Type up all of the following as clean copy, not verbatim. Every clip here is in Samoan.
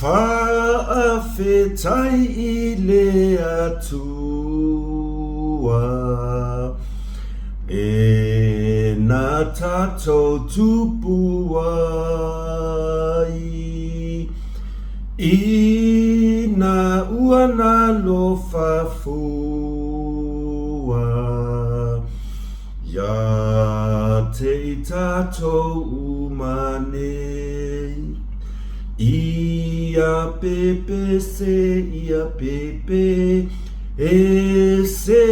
Faafetai i le Atua E na tatou tupu ai I na ua nalofa fua Ia te i tatou uma nei. Ia pepe se ia pepe e se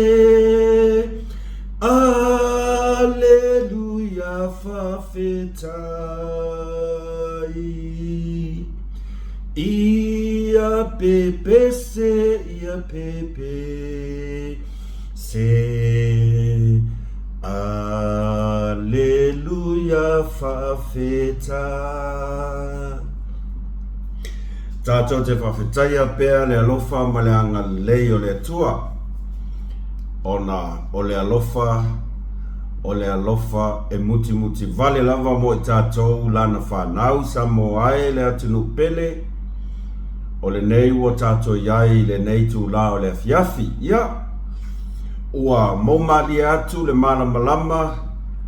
Aleluia fafetai. Ia pepe se ia pepe Se Aleluia Faafetai. Tātou te whawhetaia pea le alofa ma le agalelei o le Atua, ona o le alofa, o le alofa e mutimuti vale lava mo i tātou lana whanau Samoa e le atunuu pele, O lenei ua tatou i ai i lenei itulā o le afiafi, ia, ua moumalie atu le malamalama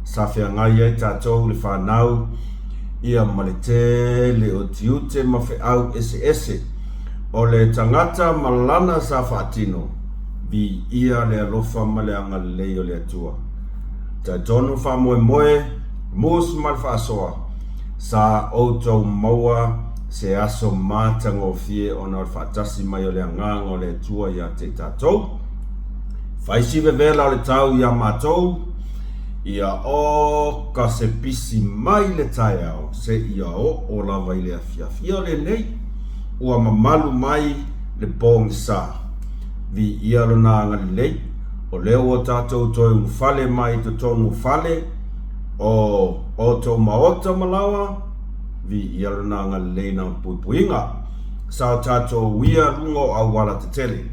sa feagai ai tatou le fanau, ia ma le tele o tiute ma feau eseese o le tagata ma lana sa faatino, viia le alofa ma le agalelei o le Atua. Talitonu faamoemoe, mus ma le faasoa, sa outou maua se aso matagofie ona o le faatasi mai o le Agaga o le Atua ia te tatou. Fai si vevela o le tau iā matou, ia oka se pisi mai le taeao seia oo lava i le afiafi. Ia o lenei, ua mamalu mai le pogisa. Viia Lona agalelei, o lea ua tatou toe ulufale mai i totonu o fale o outou maota ma laoa, Viia Lona agalelei na puipuiga sa o tatou uia luga o auala tetele.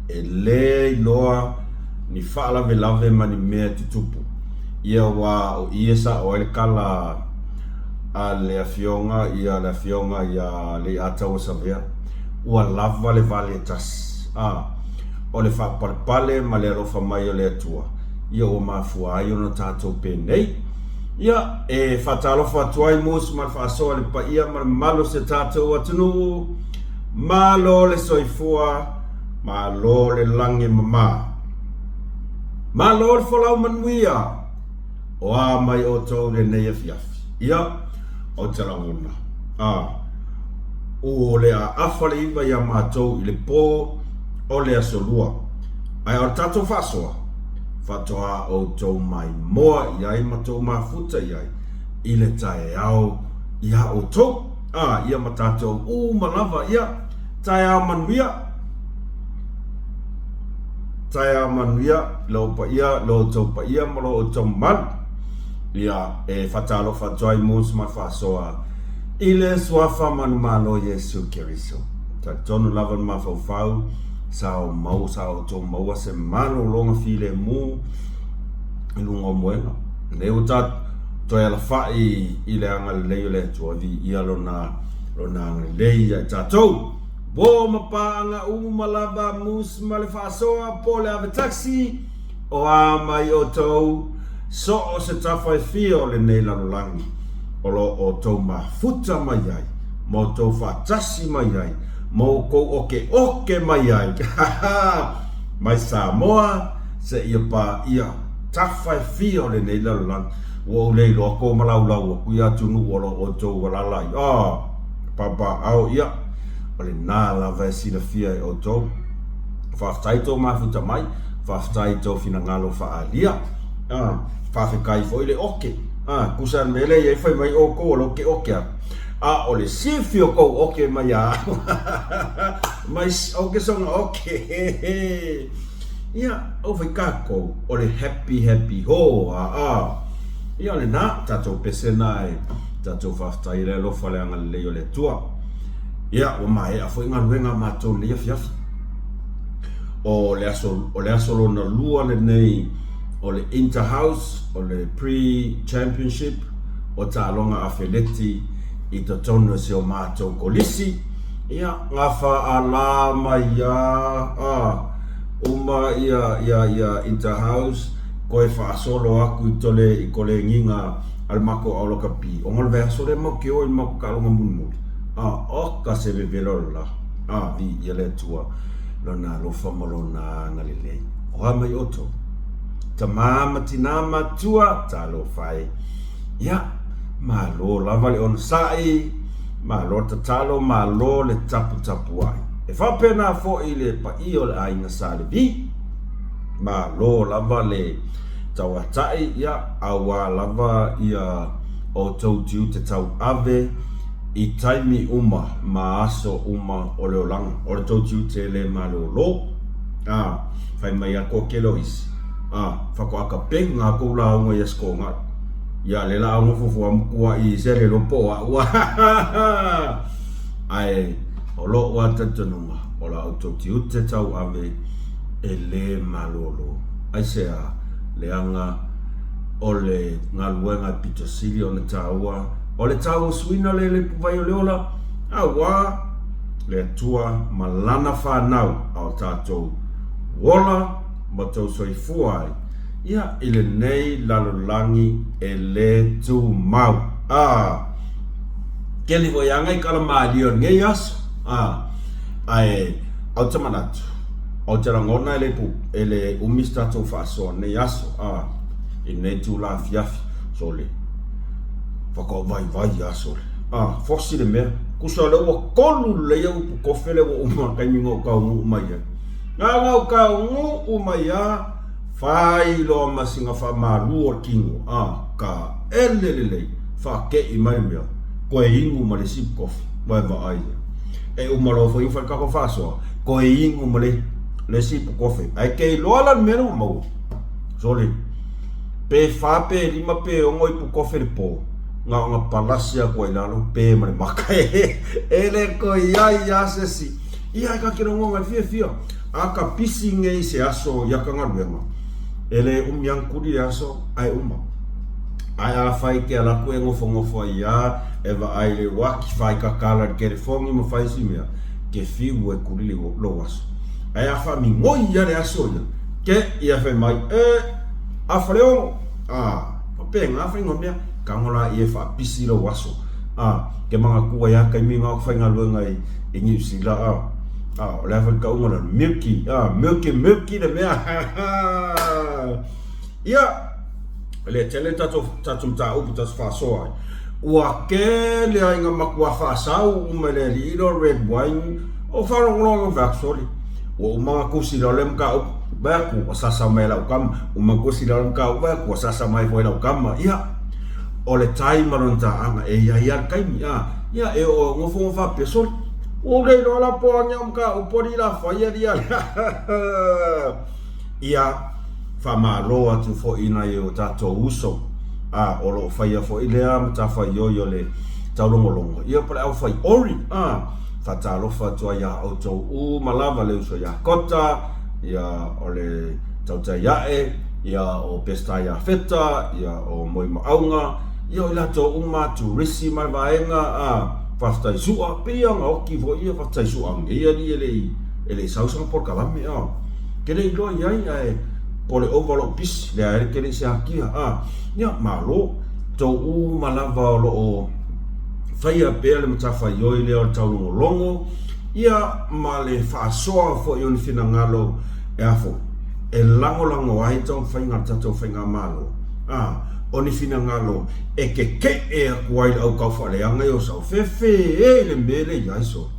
E le iloa ni faalavelave ma ni mea tutupu. Ia ua o ie sa o ai le kala a le afioga ia le afioga ia Leiataua Savea. Ua lava le vale e tasi. A, o le faapalepale ma le alofa mai o le Atua, ia ua mafua ai ona tatou penei. Ia, e faatalofa atu ai Mus ma le faasoa i le paia ma le mamalu o si o tatou atunuu. Malo le soifua, malo le lagi e mama. Malo le folau manuia, o a mai outou i lenei afiafi. Ia, ou te lagona, a, o le a afa le iva iā matou i le pō o le Aso Lua. Ae o le tatou faasoa, faatoa outou maimoa i ai ma tou mafuta i ai i le taeao iā outou, a, ia ma tatou uma lava, ia, taeao manuia, taeao manuia i lou paia, lo outou paia ma lo outou mamalu. Ia, e faatalofa atu ai Mose ma le faasoa i le Suafa manumalo Iesu Keriso. Talitonu lava le mafaufau sa o mau, sa outou maua se malologa filemu i luga o moega. Lea ua ta toe alafai i le agalelei o le Atua, viia lona, lona agalelei ia i tatou. Uo ma paaga uma lava mus ma le faasoa po o le ave taxi, o a mai outou, so o se tafa e fia o lenei lalolagi o lo o outou mafuta mai ai, ma outou faatasi mai ai, ma outou okeoke mai ai, mai Samoa seia paia tafa e fia o lenei lalolagi. Ua ou le iloa ko malaulau aku ia atunuu o lo o outou alaala ai. Ah, papaao ia, o lena lava e silafia e outou. Faafetai tou mafuta mai, faafetai i tou finagalo faaalia. Ah, faafetai foi le oke. Ah, kusa mele ia i fai mai outou o lo ke oke aku. A o le sifi o kou oke mai ia au. Mai oke soga oke. Ia, o fai kākou, o le happy happy ho, a a. Ia o lena, tatou pese na e tatou faafetai i le alofa le agalelei o le Atua. Ia, ua maea foi galuega a matou nei afiafi. O le aso, o le aso lona lua lenei o le Inter-House, o le Pre-Championship, o taaloga afeleti. i totonu o si o matou kolisi, ia, gafa alā mai a, a, uma ia, ia, ia Inter-House, koe faasolo aku i tole i kolegiga a le makou aolokapi, ona o le vaiaso lea matou ke o i le matou taaloga mulimuli, a, oka se vevela o le la, a, viia le Atua Lona alofa ma Lona agalelei. O a mai outou? Tamā ma tinā matua, talofa e. Ia, malo lava le onosai, malo le tatalo, malo le taputapuai. E faapena foi le paia o le aiga Sa Levi. Malo lava le tauatai, ia, auā lava ia outou tiute tauave i taimi uma ma aso uma o le olaga. O le tou tiute e le malōlō. Ā, fai mai a koa kele o isi, ā, faatoa kapeni ngā kou lauga i Asikogaʻi. Ia, le la au fuafua mukuaʻi i se le po o a'u. Ae, o loʻu a talitonuga, o la outou tiute tauave e le malōlō. Aisea? Leaga o le galuega e pito sili ona taua, o le tauasuina o le lepuvai o le ola, auā le Atua ma Lana fanau a o tatou ola ma tou soifua ai, ia, i lenei lalolagi e le tumau. A, keli foi aga i kala malie o lenei aso, a, ae ou te manatu, ou te lagona e le pu, e le umi se tatou faasoa lenei aso, a, i lenei itula afiafi, sole. Faatoa vaivai a sole. A, fosi le mea. Tusa o lea ua kolu lelei au ipu kofe lea ua uma le taimi na ou taunuu mai ai. Na ona ou taunuu mai a, fai loa ma sina faamalu o le tino, a, ka ele lelei, faatei mai le mea, toe inu ma le isi ipu kofe, vae vaai ia. E uma loa foi ona fai le tatou faasoa, toe inu ma le le isi ipu kofe. Ae te iloa la le mea lea ua maua. Sole. Pe fa pe lima pe ono ipu kofe le po, na ona palasi atu ai lalo, pe ma le maka e le toe iai a se isi. Ia e ka te logona i fiafia, a ka pisi nei se aso ia ka galuega, e le umi a kuli le aso, ae uma. Ae afai te ala atu e nofonofo ai a, e vaai le uaki, fai kakala i le telefoni ma fai isi mea, ke fiu e kuli lou aso. Ae a faamigoi ia le aso ia, ke ia fai mai, e, A Faleolo, a, faapena faiga mea, tago laia e faapisi lou aso, a, ke manatua ai a taimi na o ka faigaluega i, i Niu Sila, a, a, o le a foi le tauga lea, milky, a, milky, milky le mea, ia, e le tele tatou, tatou mataupu tatou faasoa ai. Ua tele ai na matua faasau uma e le alii lea o red wine, o faalogologo fai atu, sole, ua uma ona tusi loa le mataupu, vaai atu ua sasa mai e lau tama, uma ona tusi loa le mataupu, vaai atu ua sasa mai foi e lau tama. Ia, o le tai ma lona taaga, e i ai lava le taimi, a, ia, e oo nofo ma faapea, sole, ua ou le iloa la po o a ni au mataupu alii la fai alii a. Ia, faamalo atu foi i nai o tatou uso, a, o lo o faia foi lea matafaioi o le taulogologo, ia po o le aufai ori, a. Faatalofa atu ai ia outou uma lava le uso ia Kota, ia o le tautai ae, ia o Peseta ia Feta, ia o Moimaauga, ia o i latou uma turisi ma le vaega, a, faafetai sua, pei lava ona oti foi ia faafetai sua nei alii e le i, e le i sau sana polokalame, a. Ke le iloa i ai, ae po o le ova o lou pisi, leai ke le i seakia, a. Ia, malo, tou uma lava o lo o faia pea le matafaioi lea o le taulogologo, ia ma le faasoa foi o ni finagalo e a foi, e lagolago ai taumafaiga a le tatou Faigamalo, a, o ni finagalo e kekeʻe atu ai le au taufaaleaga i o sau fefe e i le mea lea i ai sole.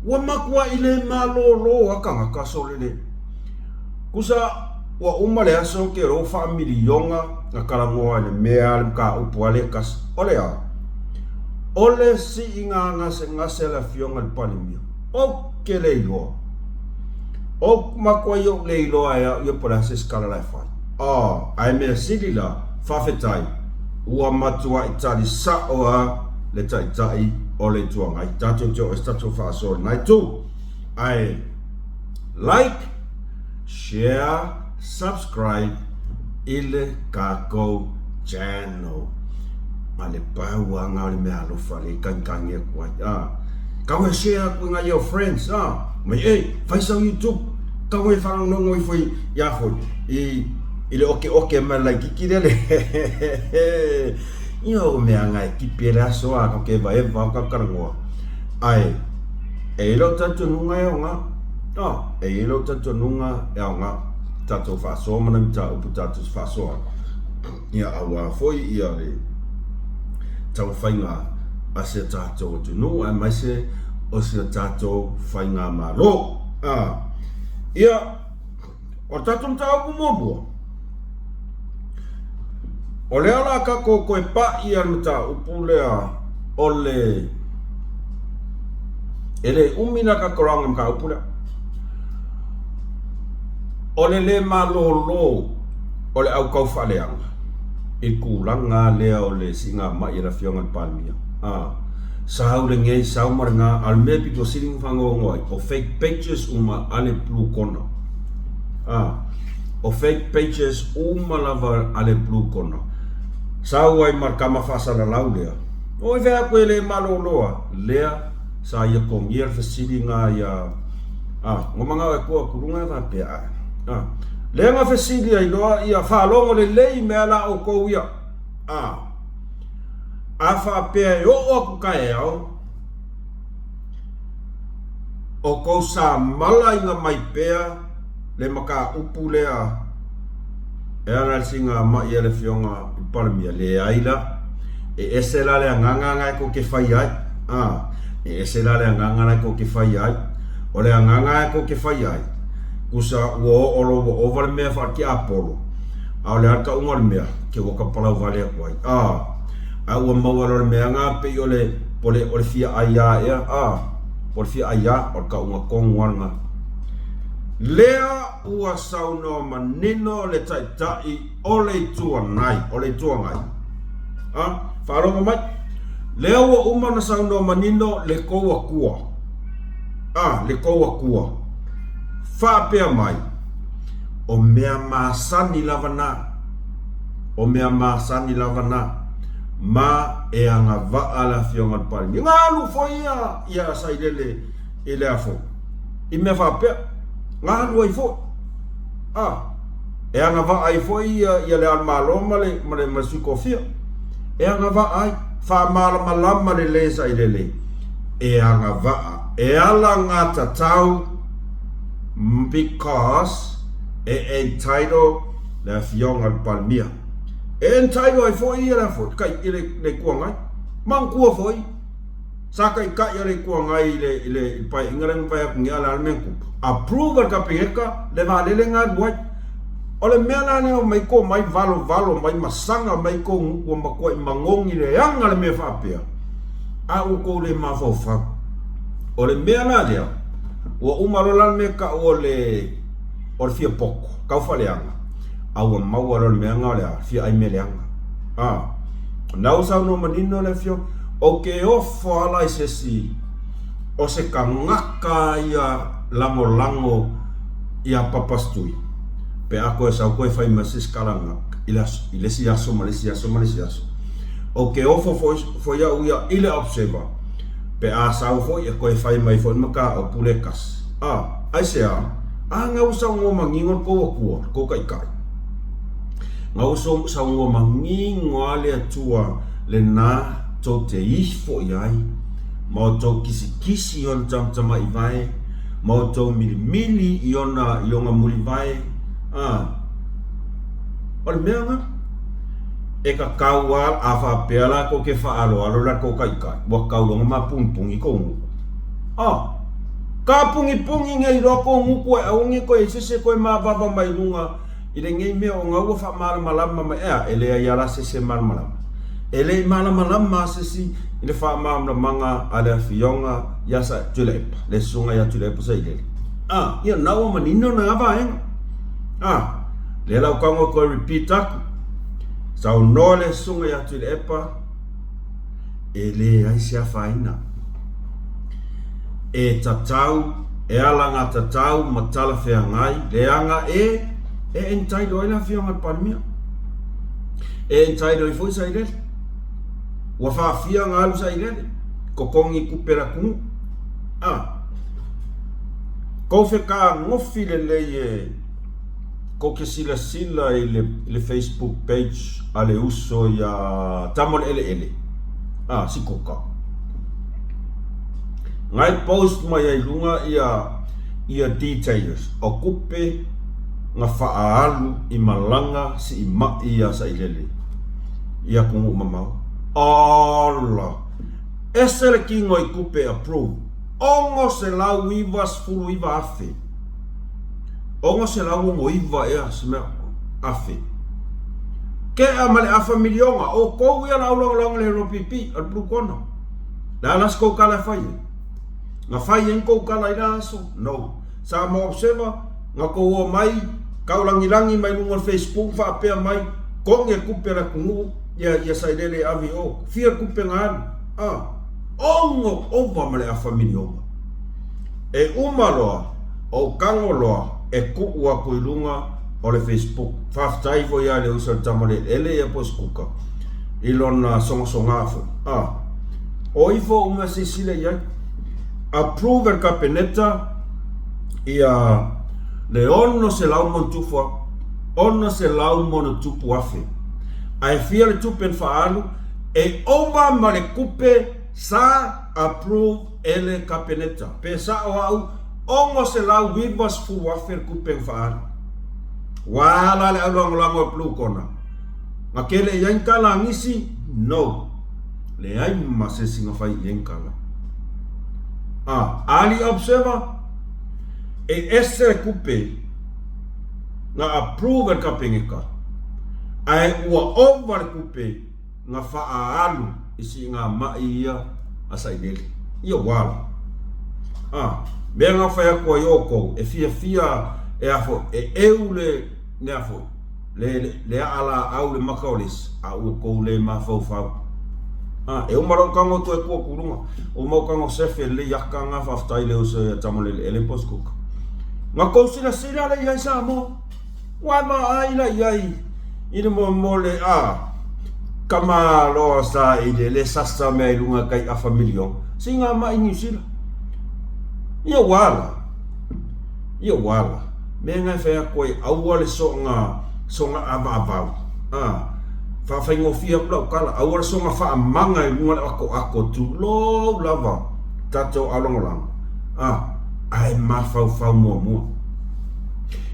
Ua matuai le malōlō a tagata sole le. Kusa, ua uma le aso ke ua faamiliona na talanoa i le mea a le mataupu a le tasi. O le a? O le siiga gasegase a le Afioga i le Palemia. Ou te le iloa. Ou matua i ou le iloa e au ia po o le a se isi tala la e fai. Oh, ae mea sili la, faafetai, ua matuai tali sao a le Taitai o le Itu Agai. Tatou te oo i se tatou faasoa i lena itu. Ae like, share, subscribe i le tatou channel. Ma le pau a nga o le mea alofa le kagikangi aku ai a. Kau e share aku i nga your friends a. Mai e, fai sau YouTube. Kau e whanonongo ifo i, i a foi, i, i le oke oke ma le laititi lea le. Ia o mea nga e kipi e le aso a, kau ke eva eva o kau karangoa. Ae, e i lou talitonuga e aoga. A, e i lou talitonuga e aoga. Tatou faasoa ma nai mataupu tatou te faasoa ai. Ia auā foi ia le taumafaiga a si a tatou atunuu aemaise o si a tatou faigamalo. A, ia, o le tatou mataupu muamua, o lea o le a tatou toe pai ia le mataupu lea o le e le umi la tatou lauga i le mataupu lea. O le le malolo o le au taufaaleaga i le tulaga lea o le siigamai a le Afioga i le Palemia. A, sau lenei, sau ma lena, a o le mea e pito sili ona faanoanoa ai, o fake pages uma a le Blue Corner. A, o fake pages uma lava a le Blue Corner. Sau ai ma le tama faasalalau lea, oi fai atu e le malolo lava, lea sa ia togia le fesili na ia, a, ua manao e tuu atu luga e faapea, a, a. Lea na fesili ai loa ia faalogo lelei mea la outou ia. A, a faapea e oo atu taeao, o kou samalaina mai pea le mataupu lea e ala i le siigamai a le Afioga i le Palemia, leai la, e ese la le agaga lena e tou te fai ai, a, e ese la le agaga lena e tou te fai ai. O le agaga e tou te fai ai, tusa ua oo loa ua ova le mea faale-tiapolo, a o le a le tauga o le mea, ke ua tapalau vale atu ai, a, a ua maua loa le mea lena pei o le, o le, o le fia aiā ea, a, o le fia aiā, o le tauga tonu lava lena. Lea ua saunoa manino le Taitai o le Itu Agai, o le Itu Agai. A, faalogo mai. Lea ua uma ona saunoa manino le tou Atua. A, le tou Atua. Faapea mai, o mea masani lava na. O mea masani lava na. Ma e agavaa le Afioga i le Palemia. Na alu foi ia, ia Sailele i le afo, i mea faapea. Na alu ai foi. A, e agavaa ai foi ia, ia le Ao o le Malo ma le, ma le, ma le Sui Tofia. E agavaa ai, faamalamalama lelei Sailele, e agavaa, e alagatatau because e entitle le Afioga i le Palemia. E entitle ai foi ia le afo, kai, i le, le Itu Agai. Manatua foi, Sa taitai a le Itu Agai i le, i le, i le Paeaiga lea na mavae atu nei a o le a le mea na tupu? Approve e le Kapeneta le vaalele na alu ai. O le mea la lea omai kou mai valovalo mai ma saga mai kou gutu ua matuai manogi leaga le mea faapea, a ua tou le mafaufau. O le mea la lea, ua uma loa la le mea e tau o le, o le fia poto, tau faaleaga, a ua maua loa le mea lena o le a? Fia ai mea leaga. A, na ua saunoa manino le Afioga, Ou te ofo ala i se isi o se tagata ia lagolago iā Papastui, pe a koe sau koe fai mai se isi kalaga i le aso, i le isi aso ma le isi aso ma le isi aso. Ou te ofo foi, foi au ia i le Observer, pe a sau foi e koe fai mai foi le mataupu le tasi. A, aisea? A na ua saunoa manino le tou Atua, le tou Taitai. Na ua saunoa manino lava le Atua lena tou te ifo i ai, ma outou kisikisi i ona tamatamaivae, ma outou milimili i ona, i ona mulivae, a, o le mea lena. E tatau lava, a faapea la tou te faaaloalo i la tou taitai, ua tau loa ona mapugipugī tou gutu. A, ka pugipugī nei loa kou gutu e aua ne i toe i ai se isi e toe mavava mai luga I lenei mea ona ua faamalamalama mai, ea, e leai a la se isi e malamalama. E le i malamalama a se isi i le faamalamalamaga a le Afioga ia Sa Tuilaepa, le Susuga ia Tuilaepa Sailele. A, ia, na ua manino na vaega. A, lea la ua tago toe repeat atu. Saunoa le Susuga ia Tuilaepa, e leai se afaina. E tatau, e alagatatau ma talafeagai, leaga e, e entitle ai le Afioga i le Palemia. E entitle ai foi Sailele. Ua faafia ona alu sailele, totogi tupe a le atunuu. A. Tou fetagofi lelei e tou te silasila i le Facebook page a le uso ia Tama o le Eleele, a, Sikoka. Na e post mai ai i luga ia details o tupe na faaalu i malaga siimai ia Sailele i atunuu mamao. Ola! Ese le tino i tupe approve, 699 afe. 669 ea se mea afe. Tea ma le afa miliona, outou ia le au lagolago i le LPP, a le Blue Corner. Le a la se tou tala e fai ai? Na fai ai ni tou tala i la aso? No. Samoa Observer, na tou omai taulagilagi mai luga o le Facebook faapea mai, togi e tupe a le atunuu ia Sailele e ave i o. Fia tupe na alu? Ah, ono ova ma le afa miliona. E uma loa, ou tago loa e tuu atu i luga o le Facebook. Faafetai foi ia le uso le tama o le eleele ia po o Sikuka i lona sogasoga foi. Ah, o ifo uma e silasila i ai. Approve e le Kapeneta ia le 600 ma ono tupu afe. Ae fia le tupe na faaalu? E ova ma le tupe sa approve e le Kapeneta. Pe sao au, 690,000 le tupe na faaalu. Ua ala le aulagolago e Blue Corner. Na kele i ai ni tala a nisi? No. Leai ma se isi na fai i ai ni tala. A, Ali Observer, e ese le tupe na approve e le Kapeneta, ae ua ova le tupe na faaalu i siigamai ia a Sailele. Ia ua ala. A, mea na fai atu ai outou, e fiafia e a foi, e eu le, le a foi, le, le aa laau le maka o le isi, a ua tou le mafaufau. A, e uma lou tago toe tuu atu i luga, uma ou tago sefe lelei aka nga faafetai le uso ia Tamaleleele po o Sikuka. Na tou silasila le i ai Samoa. Ua vaai la i ai i le momole a Kamaloa sa i le le sasa mea i luga kai afa miliona. Singa mai Niu Sila. Ia ua ala. Ia ua ala. Mea ngai fai atu ai aua le soga soga avaavau. A faafaigofie atu lau tala aua le soga faamaga i luga le akoako tulou lava tatou aulagolago. A ae mafaufau muamua.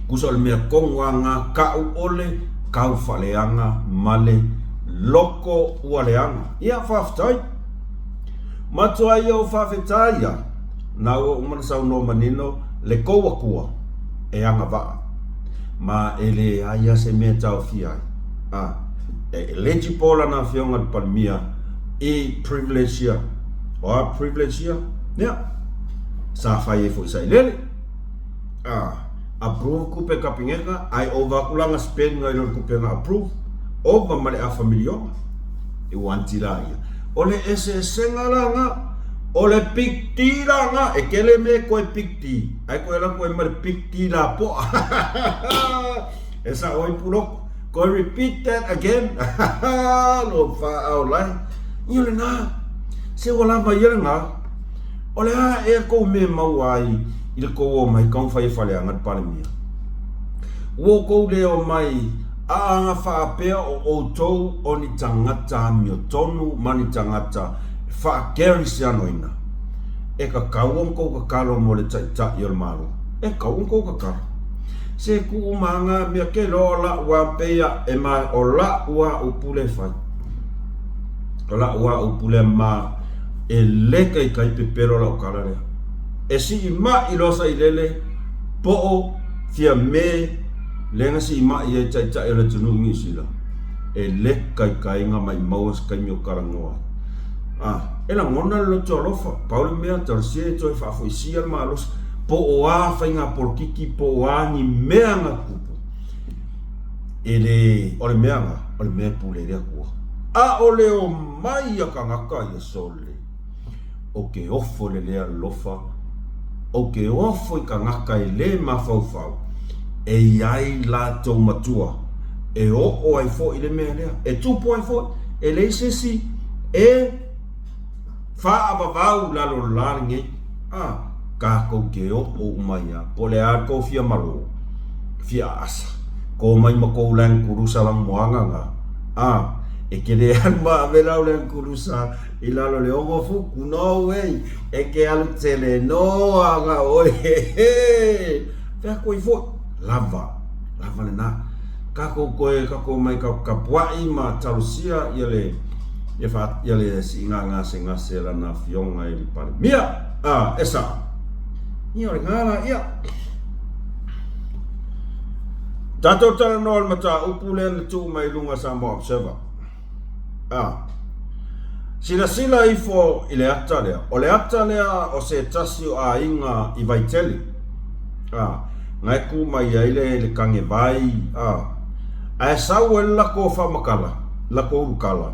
Tusa o le mea tonu lava lena, kau ʻole, kau faaleaga ma le loko ua leaga. Ia, faafetai. Matua ia ou faafetai ia, na ua uma ona saunoa manino le kou Atua e agavaa, ma e leai lava se mea e taofia ai. A, e eligible lana afioga i le Palemia i privilege ia. O a privilege ia? Ia, sa fai ai foi Sailele. A, approve kupe Kapeneta, ae ova atu lana spend nai lo le kupe na approve, ova ma le afa miliona. E ua anti la ia. O le eseesega la na, o le big D la na, e kele me koe big D, ae koe ala koe ma le big D la poa. E sa oi puloko. Koe repeat that again. Lo wha ao lai. Ia le na. Se ua lava ia le na. O le a ea kou mea e maua ai i le kou omai taumafai e faleaga le Palemia? Ua outou le omai a aga faapea o outou o ni tagata amiotonu ma ni tagata faakerisianoina? E tatau ona tou tatalo mo le Taitai o le Malo. E tatau ona tou tatalo. Se tuu ma aga mea ke loa o la'u a peia e ma o la'u a upu le fai. O la'u a upu lea ma E le kaikai pepelo lau tala lea. E siimai loa sailele po o Fiame lea na siimai ai taitai o le atunuu i Niu Sila. E le kaikai na maimaua se taimi o talanoa ai. A, e lagona le loto alofa, pau le mea, talosia e toe faafoisia le malosi, po o a faiga polokiki, po o a ni mea na tutupu. E le, o le mea na, o le mea e pule ai le Atua. A o le omai a tagata ia sole, ou te ofo i le le alofa, ou te ofo i tagata e le mafaufau, e i ai latou matua, e oo ai foi le mea lea, e tupu ai foi, e leai se isi E faaavavau i lalo o le la lenei, a, tatou te oo uma ai lava, po o le a le tou fia malo, fia aasa, to mai ma tou Land Cruiser lanumoana na, a, e te le alu ma ave lau Land Cruiser i lalo o le 6 futu, no way, e te alu tele no ana oe, he, fai atu ai foi, lava, lava lena. Tatou toe tatou omai tatou tapuai ma talosia ia le ia fa ia le siiga gasegase a lana afioga i le Palemia. A, e sao. Ia o lena la ia. Tatou talanoa i le mataupu lea na tuu mai i luga Samoa Observer. A. Silasila ifo i le ata lea. O le ata lea o se tasi o aiga i Vaitele. A. Na e tu mai ai le, le kage vai. A. Ae sau ai le latou faamatala, latou ulukala.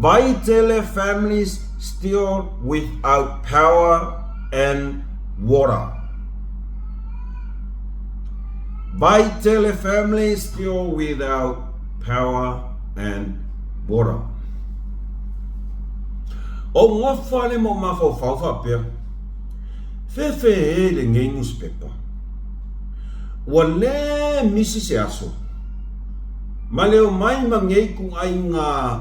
Vaitele families still without power and water. Vaitele families still without power and water. Ou nofo lea ma ou mafaufau faapea, Fefe e lenei nusipepa. Ua le misi se aso, ma le omai ma nei ituaiga,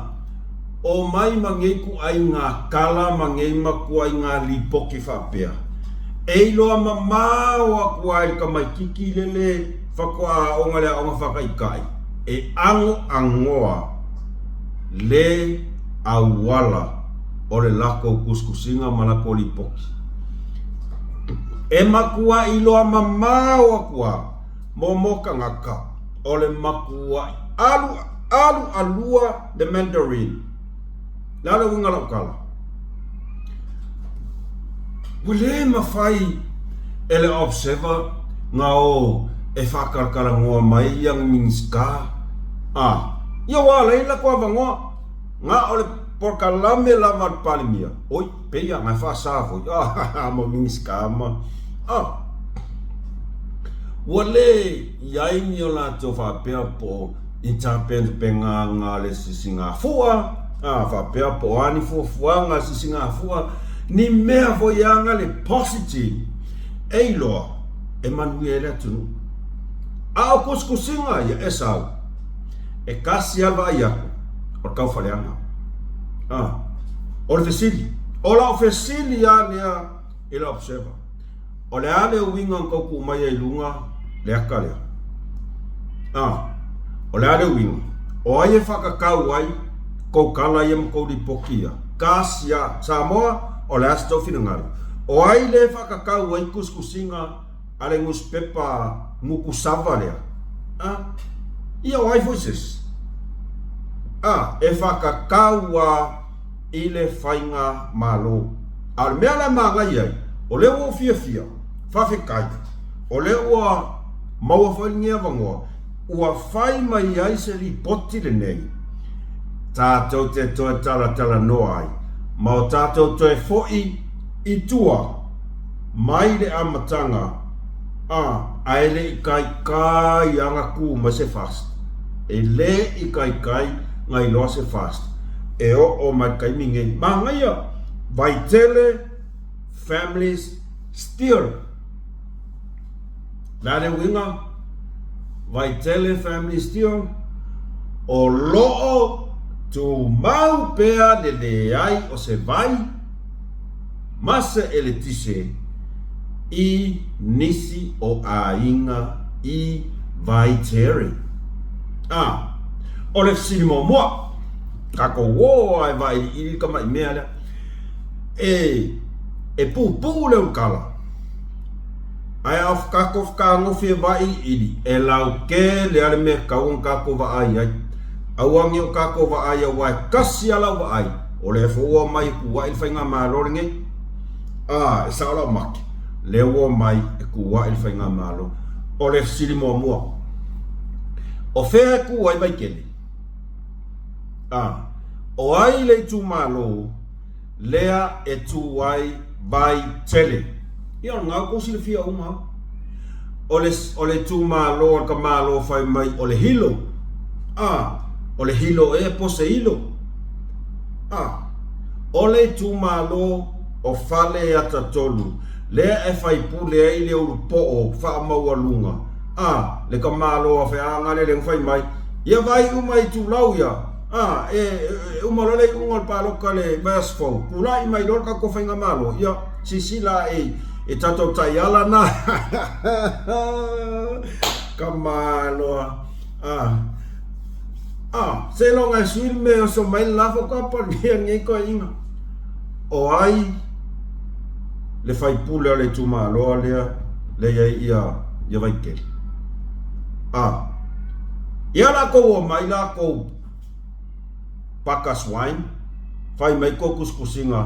omai ma nei ituaiga tala ma nei matuaiga lipoti faapea, e iloa mamao atu lava i le tamaititi lele faatoa aoga i le aoga faataitai, e anoanoa le auala o le latou tusitusiga ma latou lipoti. E matuai iloa mamao atu lava mo tagata o le matuai alu alu alua le Mandarin. Le a le uiga o lau tala? Ua le mafai e le Observer na o e faatalatalanoa mai ia Minisita a ia ua ala ai le latou avanoa. Na o le polokalame lava a le Palemia, oi, pei a na e faasa foi, ah, ma Minisita ma, ah, ua le i ai ni o latou faapea po o ni tapenapenaga a le sisigafua, a faapea po o a ni fuafuaga a le sisigafua, ni mea foi aga le positive e iloa e manuia ai le atunuu. A o tusitusiga ia e sau, e tasi lava le vaai atu, o le taufaleaga. A, o le fesili, o lau fesili lava lea i le Observer, O le a le uiga na tou tuu mai ai i luga le ata lea? A, o le a le uiga? O ai e faakakau ai kou tala ia ma kou lipoti ia? Kasi a Samoa, o le a se tou finagalo? O ai le faakakau ai tusitusiga a le nusipepa Nukusava lea? A, ia o ai foi se isi? A, e faakakau a i le faiga malo. A o le mea la e manaia ai, o lea ua ou fiafia, faafetai, o lea ua maua foi lenei avanoa, ua fai mai ai se lipoti lenei tatou te toe talatalanoa ai ma o tatou toe foi i tua mai le amataga a ae le i taitai lava na tu mai se FAST. E le i taitai na iloa se FAST e oo mai le taimi nei. Manaia! Vaitele families still. Le a le uiga? Vaitele family still. O loo tumau pea le leai o se vai ma se eletise i nisi o aiga i Vaitele. A, o le fesili muamua, tatou o lava e vailiili le tamai mea lea. E, e puupuu le ulukala, ae a tatou fetagofi e vailiili, e lautele lava le mea e tatau ona tatou vaai ai. Aua ne i o tatou vaai aua e tasi lava lau vaai, o lea foi ua omai e tuuai le faigamalo lenei. A, e sao lau mate, lea ua omai e tuuai le faigamalo. O le fesili muamua, o fea e tu ai Vaitele? A, o ai le itumalo lea e tu ai Vaitele? Ia, o lena ua outou silafia uma lava. O le, o le itumalo a le tamaloa fai mai o le Hilo. A, o le Hilo ea po o se Ilo? A. O le itumalo o Faleatatolu lea e faipule ai le ulupoo faamaualuga a le tamaloa feagale lea na fai mai, ia vaai uma i itulau ia, a e uma loa le iuga o le palota i le vaiaso fou, tulai mai loa le tatou faigamalo, ia silasila ae i tatou taiala na. Tamaloa a. A, seiloga e sui le mea e oso mai le la faatoa palia lenei toeaiina. O ai le faipule o le itumalo lea lea i ai ia, ia Vaitele? A, ia latou omai latou paka swine, fai mai kou tusitusiga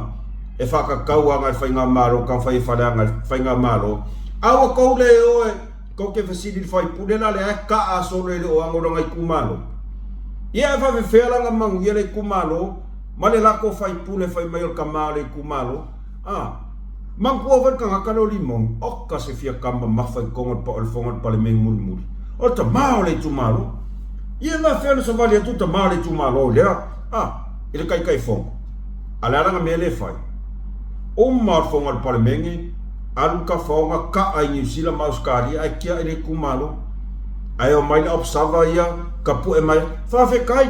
e faatatau agai i le faigamalo, taumafai e fale agai i le faigamalo, a ua tou le o e Tou te fesili i le faipule la lea e kaa solo e le o ano lona itumalo. Ia e faafefea la na manuia le itumalo ma le latou faipule fai mai o le tama o le itumalo? A. Manatua foi le tagata lea o Limoni, oka se fia tama mamafa i totonu o le fono a le Palemene mulimuli. O le tama o le itumalo. Ia e faafefea ona savali atu le tama o le itumalo i lea, a, i le Taitaifono? A o le a lana mea lea e fai? Uma o le fono a le Palemene, alu le tafaoga kaa i Niu Sila ma Ausetalia ae tiai le itumalo. Ae omai le observer ia tapue mai, Faafetai!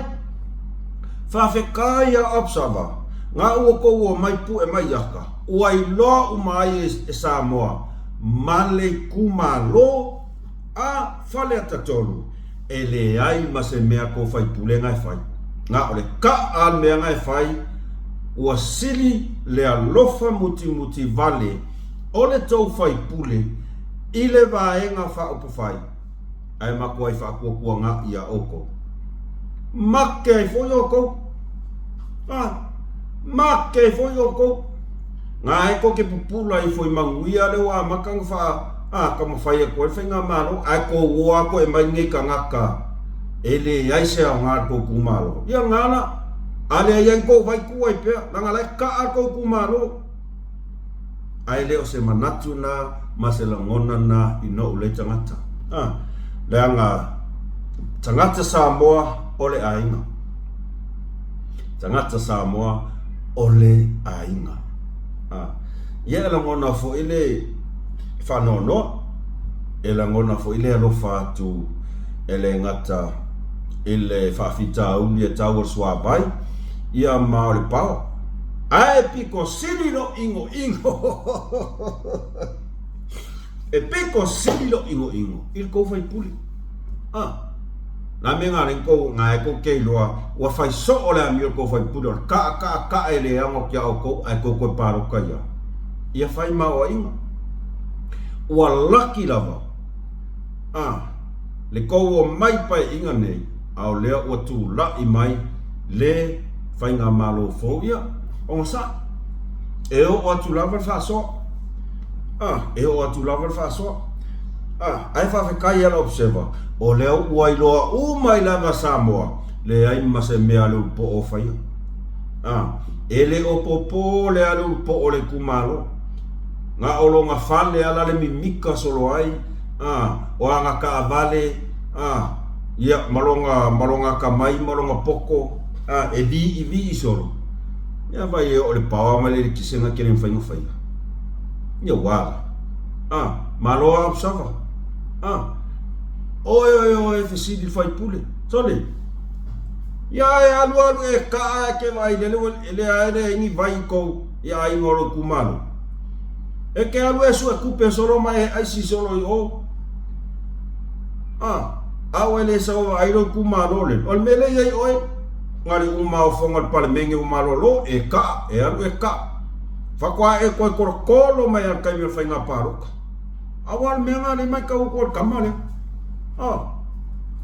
Faafetai a observer, na ua tou omai pue mai ata, ua iloa uma ai e Samoa ma le itumalo a Faleata 3, e leai ma se mea tou faipule na e fai. Na o le kaa a le mea na e fai, ua sili le alofa mutimuti vale o le tou faipule i le vaega faaupufai, ae matuai faatuatuagaʻi iā outou. Make ai foi outou. A, make ai foi outou. Na e tou te pupula ifo i manuia lea ua amata ona faa, a, taumafai atu ai le faigamalo, ae tou o atu e aumai lenei tagata e leai se aoga i le tou itumalo. Ia lena la, a leai ai ni tou vai, tuu ai pea, leaga la e kaa le tou itumalo. Ae le o se manatu na ma se lagona na i noʻu lei tagata. A, leaga tagata Samoa o le aiga. Tagata Samoa o le aiga. A, ia e lagona foi le faanoanoa, e lagona foi le alofa atu e le gata i le faafitauli e tau o le suavai, ia ma o le paoa. Ae pito sili lou ʻinoʻino E pito sili lou ʻinoʻino i le tou faipule. A, na mea na lea tou, na e tou te iloa, ua fai soo le amio o le tou faipule, o le kaa kaa kaa e le ano atu iā outou, ae tou toe palota ia. Ia fai maoaiga. Ua laki lava, a, le tou omai i paeaiga nei, a o lea ua tulai mai le faigamalo fou, ia, ogasai. E oo atu lava le faasoa. A, e oo atu lava le faasoa. A, ae faafetai ia lau Observer, o lea ua iloa uma ai lava Samoa, leai ma se mea a le ulupoo o faia. A, e le o popo le a le ulupoo o le itumalo. Na o lona fale ala le mimika solo ai, a, o ana taavale, a, ia, ma lona, ma lona atamai ma lona poto, a, e liʻiliʻi solo. Ia vai e oo i le paoa ma le eletise na te le mafai ona faia. Ia ua ala. A, malo a observer. A, oe oe oe fesili le faipule. Sole. Ia e alu alu e kaa e ke vaai lele ua e lea e leai ni vai i kou i aiga o lou itumalo. E ke alu e sue kupe solo ma e aisi solo i o. A, a ua le sau e vaai lou itumalo lele. O le mea lea i ai oe, na le uma o fono a le Palemene ua malolo, e kaa, e alu e kaa. Faatoa e toe tolotolo mai lava i le taimi o le faiga palota. Aua o le mea lena lea e matau atu ai i le tama lea. A,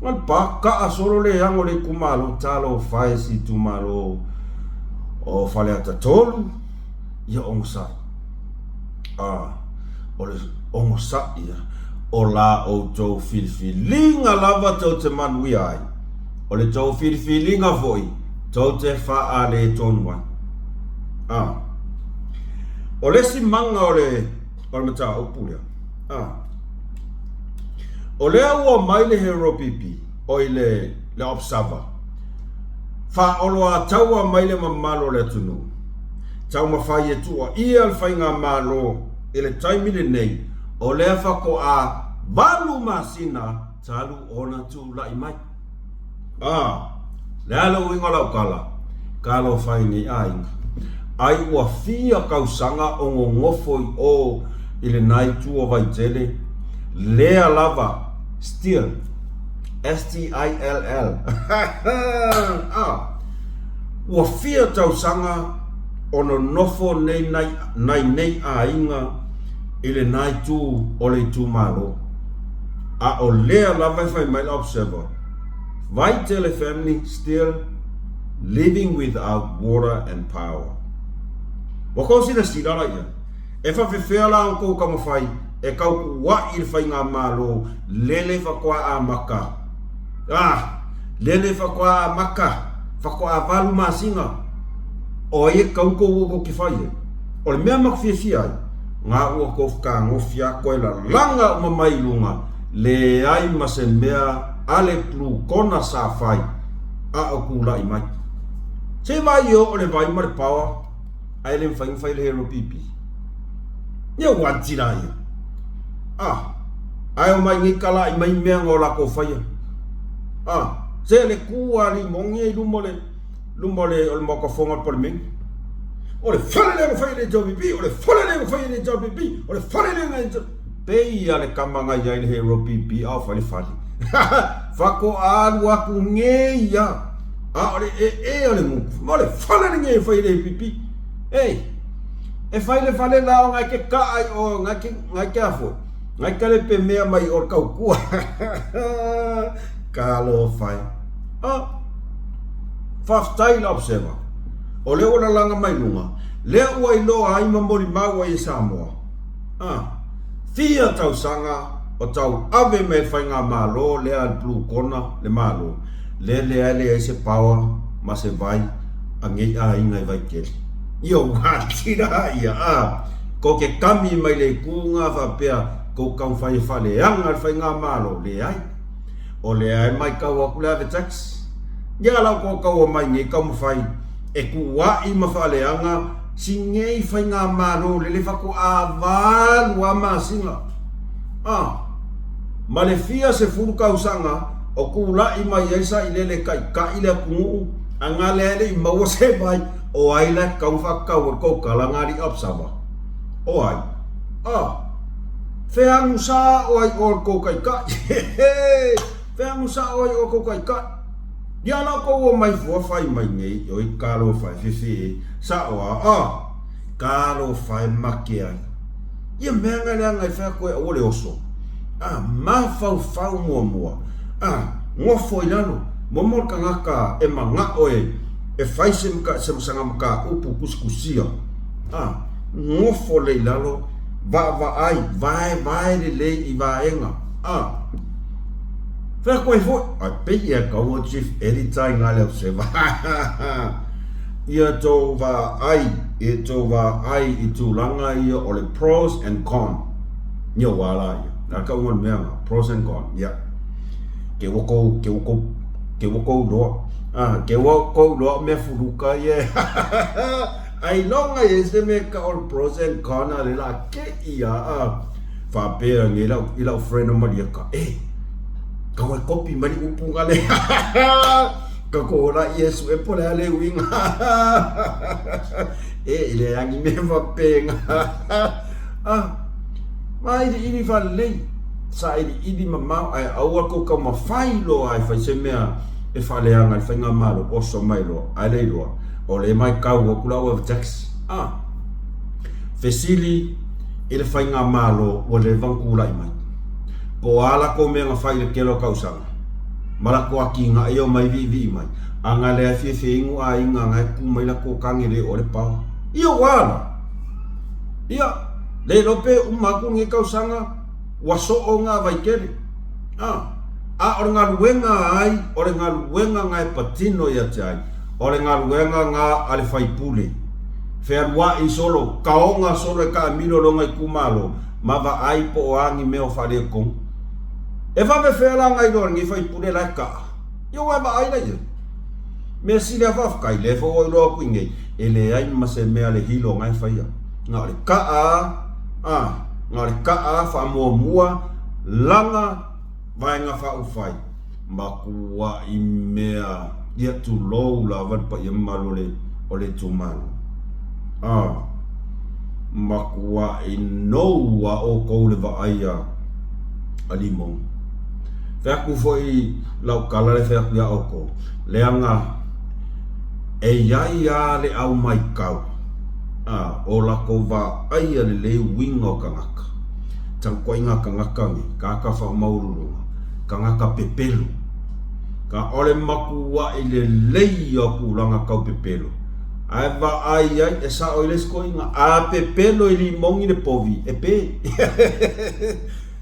na le pa kaa solo le ano o le itumalo, talofa e si itumalo o Faleata 3, ia onosai. A, o le onosai ia, o la outou filifiliga lava tou te manuia ai. O le tou filifiliga foi, tou te faaletonu ai. A. O le isi maga o le, o le mataupu lea, a. O lea ua omai le Hero PP, oi le, le Observer, faaoloataua mai le mamalu o le atunuu. Taumafai e tuuaia le Faigamalo i le taimi lenei o lea faatoa valu masina talu ona tulai mai. A, le a le uiga o lau tala? Talofa i nei aiga. Ai ua fia tausaga o nonofo i o i lena itu o Vaitele, lea lava, still, S-T-I-L-L, a, ua fia tausaga o nonofo nei nai nei aiga i lena itu o le itumalo. A o lea lava e fai mai le Observer, Vaitele family still living without water and power. Ua tou silasila la i ai, e faafefea la ona tou taumafai e tautuua'i le faigamalo lele faatoa amata? Ah! Lele faatoa amata, faatoa valu masina. O ai e tatau ona tou o tou te fai ai? O le mea matou fiafia ai, na ua tou fetagofi lava toe lalaga uma mai i luga, leai ma se mea a le Plukona sa fai a o tulai mai. Se vai e oo le vai ma le paoa ae le mafai ona fai le hero pipi. Ia ua atila ia. Ah, ae omai nei talaai mai mea na o latou faia. Ah, se le tu a limoni i luma o le luma o le o le Maota Fono a le Palemene. O le fale lea na fai e le HRPP, o le fale lea na fai e le HRPP, o le fale lea na Pei a le tama na i ai le hero PP a o fai le fale. Faatoa alu atu nei ia, a o le ee o le gutu, ma o le fale lenei e fai e le HPP. Ei, e fai le fale la ona e ke kaa i o, na ke, na ke a foi, na ke le pe mea mai o le tautua. Talofa e. Ah, faafetai la observer. O lea ua lalaga mai luga, lea ua iloa ai ma molimau ai e Samoa. A, fia tausaga o tau ave mai le faigamalo lea a le Blue Kona le Malo, lea leai leai se power ma se vai a nei aiga i Vaitele. Ia ua atira ia a, ko ke kami mai le itu nga faapea kou taumafai e faaleaga le faigamalo, leai. O lea e maitau atu le ave tax. Ia lau kou taua mai nei taumafai e tuua'i ma faaleaga si nei faigamalo lele faatoa valu a masina a ma le fia sefulu tausaga o tula'i mai ai sailele e taita'i le atunuu a na lea e le i maua se vai o ai la e tatau ona faatatau ai le tou tala na alii observer o ai a feagu sa'o ai oe le tou taitai feagu sa'o ai oe le tou taitai. Ia la outou omai fua fai mai nei oi talofa e fefe e sao a a talofa e make ai ia mea nga leaga e fai atu e aua le oso a mafaufau muamua a nofo i lalo muamua le tagata e manao e e fai se se saga mataupu tusitusia a nofo lelei i lalo vaavaai vaevae lelei i vaega a Fea koe foi? Ai pei e kaua Chief Editor i ngā leo seva. Ia tou vaai, ia tou vaai i tulaga ia o le pros and con. Ia ua ala ia. Na ka unga mea nga, pros and con. Ia. Ke ua kou, ke ua kou, ke ua kou loa. Ah, ke ua kou loa mea fuluka ia. Ai longa ia se mea ka o le pros and con a le la ke ia. Ah. Faapea nei lau, i lau friend o Maliaka, e, kau e kopi mai le upu nga le, ka ko la Iesu e po le a le uiga. E, i le angi me faapea. Ah, ma ili ili whalelei, sa ili ili mamao, ae aua kou kau mawhai loa ai whai se mea e whaleanga i whainga malo, oso mai loa, ai le iloa, o le mai kau o kula ua tax. Ah, fesili, i le faigamalo ua leva ona tulai mai. Po o a latou mea na fai i le tele o tausaga, ma latou atinae e omai viivii mai, a na leai fiafia inu aiga na e tu mai latou tane le o le paoa. Ia ua a la? Ia, le iloa pe uma atu lenei tausaga ua soo na Vaitele. A, a o le galuega a ai, o le galuega na e patino ia te ai, o le galuega na a le faipule. Fealuai solo, kaoga solo e taamilo lona itumalo ma vaai po o a ni mea o faaletonu. E vave fea la na iloa lenei faipule la e kaa? Ia ua e vaai la i ai. Mea sili a faafetai, lea foi ua iloa atu i nei, E leai ma se mea le hilo nga e faia. Na o le ka'a a, na o le ka'a faamuamua lana vaega faaupufai matua'i mea ia tulou lava le paia mamalu o le o le itumalo. A, matua'i nou a outou le vaai a a Limogi. Fai atu foi lau tala lea e fai atu ia outou, leaga e i ai lava le au maitau a o latou vaaia lelei uiga o tagata. Tagotoaiga tagata nei, tagata faamaualuluga, tagata pepelo. Ka o le matua'i lelei ia o tulaga tau pepelo, ae vaai ai e sa'o i le isi toeaina, a pepelo i limogi le povi, e pe.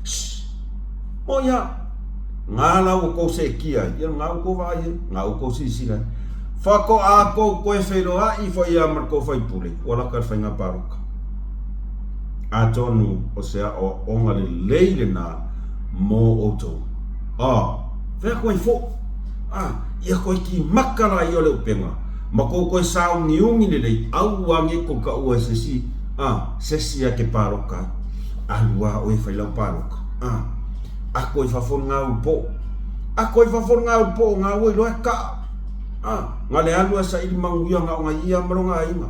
Shh! Moʻi a! Ngā la ua kou seʻetia ai, ia ngā ua kou vaai ai, ngā ua kou silasila ai. Faatoa kou toe feiloaʻi foi ia ma le kou faipule, ua lata le faiga palota. Atonu o se aʻoaʻoga lelei lenā mo ʻoutou. A, fea koe foʻi? A, ia koe kimaka la ia o le ʻupega, ma kou koe sāugiugi lelei, aua nge kou kaʻua e sesi, a, sesi a ke paloka ai. Alu a ʻoe e fai lau paloka. A, ako i fafo le ngā ulu poʻo. Ako i fafo le ngā ulu poʻo, ngā ua iloa e kaʻa. A, nga le alu a saʻili manuia nga o nga ia ma lona aiga.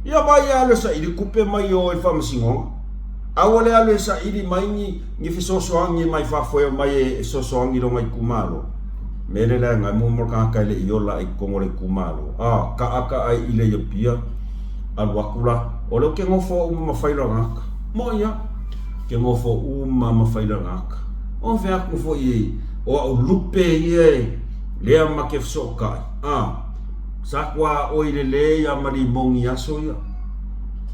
Ia vai alu e saʻili kupe mai o i le faamasinoga. Aua le alu e saʻili mai ni, ni fesoasoani mai fafo e omai e fesoasoani i lona itumalo. Mea le leaga e mua mo le tagata e le i ola i totonu o le itumalo. A, kaʻa ka ai i le i Apia, alu atu la, o lea ou te nofo au ma Mafaila Gaka. Moʻi a, ke nofo uma Mafaila Gaka. O fea atu foi o au lupe ia e lea ma ke fesootai. A, sa kua oi lelei a ma limogi aso ia.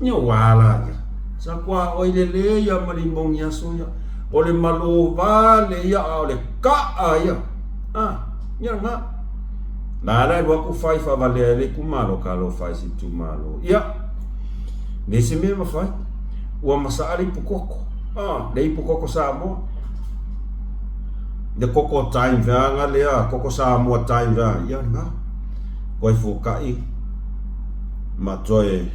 Ia ua la ia. Sa kua oi lelei a ma limogi aso ia. O le malo vale ia a o le kaʻa ia. A, ia nga. La la lua ku fai faavalea e le itumalo talofa i se itumalo. Ia, nei se mea e mafai. Ua masaa le ipu koko. A, le ipu koko Samoa. Le koko time veaga lea, koko Samoa time veaga. Ia lena. Koe fuakai ma toe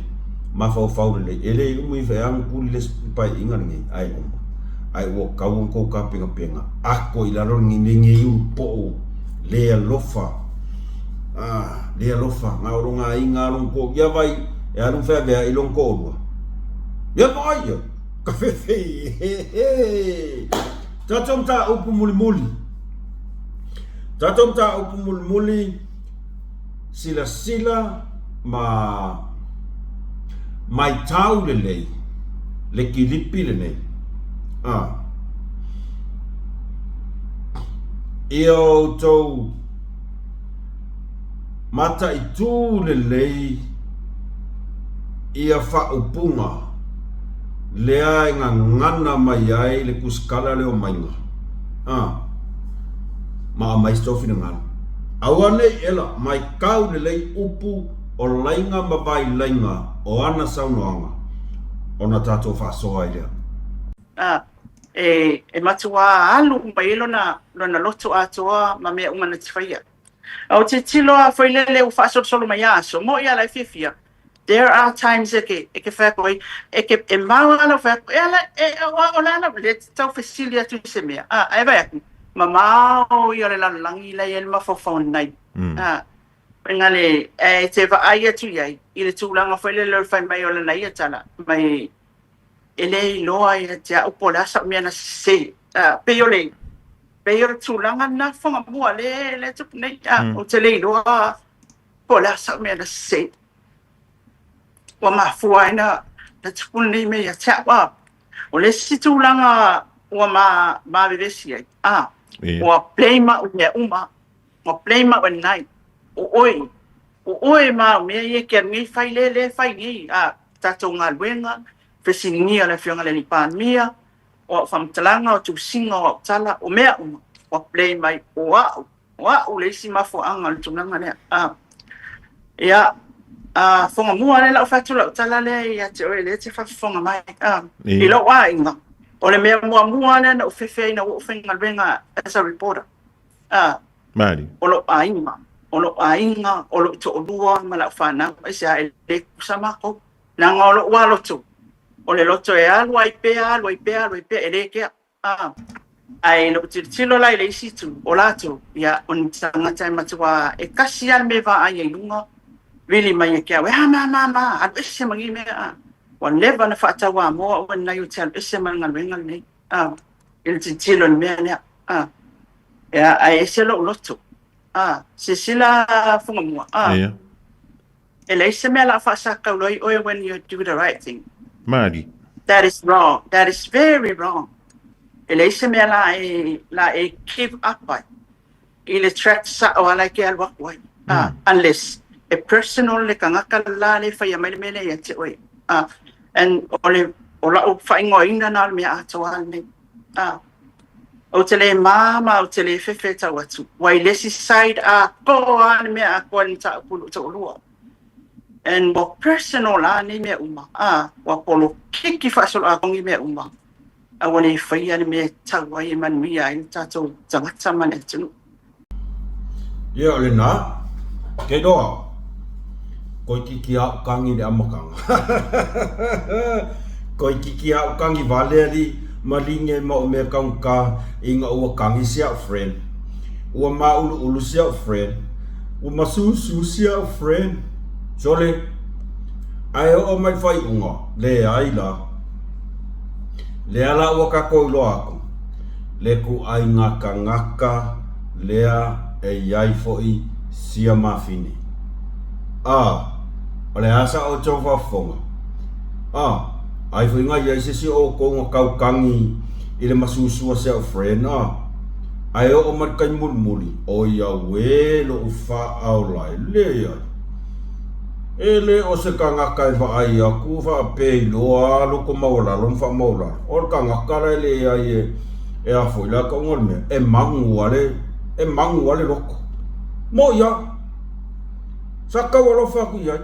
mafaufau lelei. E le umu i anu kuli le paeaiga lenei, ae uma. Ae ua tatau ona tou tapenapena ako i lalo lenei ulu poo le alofa. Ah, le alofa. Nga o longa aiga long ko ia vai e alu feavea i long toʻalua. Ia vaai ia. Ka fefe. Tatou mataupu mulimuli. Tatou mataupu mulimuli silasila ma maitau lelei le kilipi lenei. Ah. Ia outou mataitū lelei ia faaupuga lea e gagana mai ai le kusikala lea o maiga. Ah. Ma aumai se tou finagalo. Aua nei ela, maitau lelei upu o laiga ma vailaiga o ana saunoaga, ona tatou faasoa ai lea. A e, e matuā alu uma i ai lona, lona loto atoa ma mea uma na te faia. A o tilotilo lava foi lele ua faasolosolo mai a aso, moʻi a la e fiafia. There are times e ke, e ke fai atu ai, e ke, e mau lava lau fai atu, e ala, e, o, o le a lau, le tau fesili atu i se mea. A, ae vaai atu, mamao ia o le lalolagi la e i ai le mafaufau nei. A, Faiga le, e te vaai atu i ai, i le tulaga foi lele o le fai mai o lana ia tala, mai e le iloa ia te au po o le a sau mea na sese. A, pei o le, pei o le tulaga lena Fagamua le, le tupu nei. A, ou te le iloa po o le a sau mea na sese. Ua mafua ai na, na tupu lenei mea ia te au. A, o le isi tulaga ua ma, ma vevesi ai, a, ua blame au i mea uma. Ua blame au e nai. O ʻoe, o ʻoe ma au mea ia e ke alu nei fai le, le fai nei a tatou galuega, fesiligia le Afioga i le Alii Palemia, o au faamatalaga, o tusiga, o au tala, o mea uma, ua blame ai o au, o au le isi mafuaaga o le tulaga lea. A, ia, a, fogamua lea lau fai atu lau tala lea ia te oe lea e te faafofoga mai. A, i lou aiga, o le mea muamua lea na ou fefe ai ina ua ou faigaluega as a reporter. A, Maali. o lou aiga. O lou aiga, o lou toalua ma lau fanau, aisea e le tutusa matou? Leaga o lou lava loto, o le loto e alu ai pea, alu ai pea, alu ai pea, e le kea. A, ae i lou tilotilo la i le isi itu, o latou, ia, o ni tagata e matua e tasi lava le mea e vaai ai i luga, vili mai ia te au, e a ma ma ma, alu ese ma nei mea, a. Ua leva ona faatauamoa oe lenei ou te alu ese ma le galuega lenei, a, i le tilotilo i le mea lea, a. Ia, ae ese lou loto, a. Silasila Fugamua, a. Ia. E leai se mea o le a faasatauro ai oe when you do the right thing. Malie. That is wrong. That is very wrong. E leai se mea la e, la e give up ai i le track sao lava la e te alu atu ai. Ah, unless e personal le tagata la lea e faia mai le mea lea ia te oe. Ah, and o le, o lau faaigoaina lena o le mea atoa lenei. Ah, ou te le mama, ou te le fefe e tau atu. Ua i le isi side atoa lava le mea atoa i le mataupu i lou toalua. And ua personal la nei mea uma. Ah, ua polokiki faasoloatogi mea uma. A ua le faia le mea e tatau ai e manuia ai le tatou tagata ma le atunuu. Ia o lena, keiloa, koikiki a'u kagi i le amataga. Koikiki a'u kagi vale ali ma line ma o mea kaugata ina ua kagi si a'u friend. Ua māʻuluʻulu si a'u friend. Ua masusu si a'u friend. Sole, ae oo mai le faaiuga, leai la. Lea la ua kakou iloa aku. Le kuaiga kanaka lea e iai foi sia mafine. A, o le a sa outou faafofoga? A, ai foi nga iai se isi o oukou nga kaukagi i le masusu a si a'u friend a, ae oo mai le taimi mulimuli, oi auē lo'u faaola e leai. E le o se kanaka e vaai aku faapea iloa loko maualalo ma faamaualalo. O le kanaka la e leai e e a foi la tauga o le mea, e magu a le e magu a le loko. Moʻi a! Sa tau alofa aku i ai.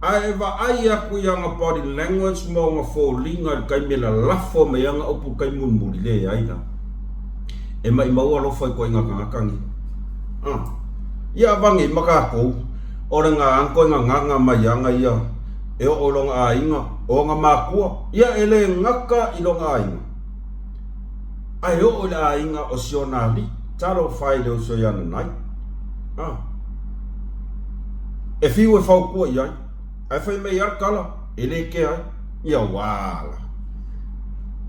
Ae e vaai aku i ana body language ma ona foliga i le taimi e lalafo mai ana upu i le taimi mulimuli, leai la. E maʻimau alofa i koʻiga kanaka nei. A. Ia avane ma kakou, o le ga koe gagaga mai ana ia e oo i lona aiga, o ona makua, ia e le gata i lona aiga, ae oo i le aiga o si ona alii, talofa e i le uso ia Nanai. A. E fiu e fautua i ai, ae fai mai lava le tala, e le kea ai. Ia uala.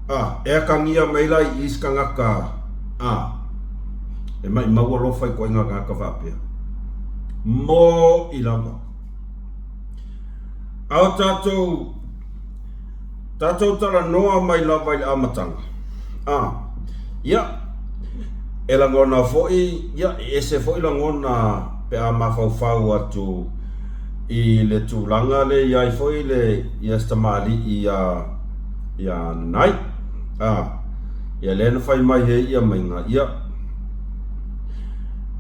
A, e akagia mai la i isi tagata, a, e maʻimau alofa i koʻiga tagata faapea. Moʻi lava. A o tatou, tatou talanoa mai lava i le amataga, a, ia, e lagona foi, ia, e ese foi lagona pe a mafaufau atu i le tulaga lea i ai foi le, ia si tamalii ia, ia Nanai, a, ia lea na fai mai ai ia maiga, ia,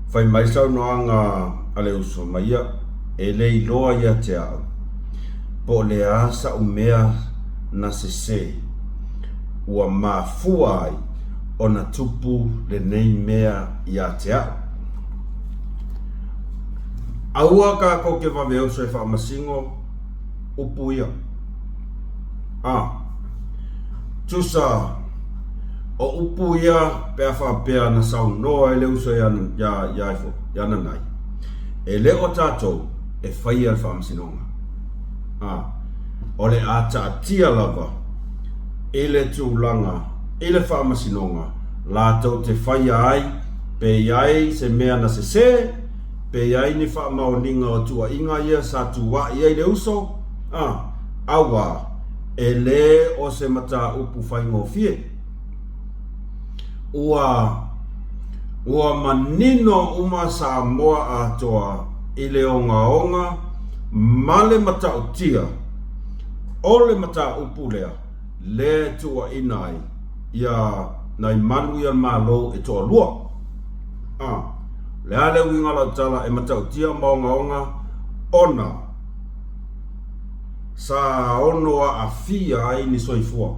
fai mai saunoaga a le uso ma ia, e le iloa ia te au, po o le a sa'u mea na sesē, ua mafua ai ona tupu lenei mea iā te au. Aua kākou ke vave uso e faamasino upu ia. A, tusa o upu ia pe a faapea na saunoa ai le uso iā, iā, iā, iā Nanai, e le o tatou e faia le faamasinoga. A, o le a taatia lava i le tulaga i le faamasinoga latou te faia ai pe i ai se mea na sesē, pe i ai ni faamaoniga o tuuaiga ia sa tuaʻi ai le uso, a, auā, e lē o se mataupu faigofie. Ua, ua manino uma Samoa atoa i le ogaoga ma le matautia o le mataupu lea, lea e tuuaina ai ia nai malu ia Malo e toalua. A, o le a le uiga o lau tala e matautia ma ogaoga ona sa ono aafia ai ni soifua.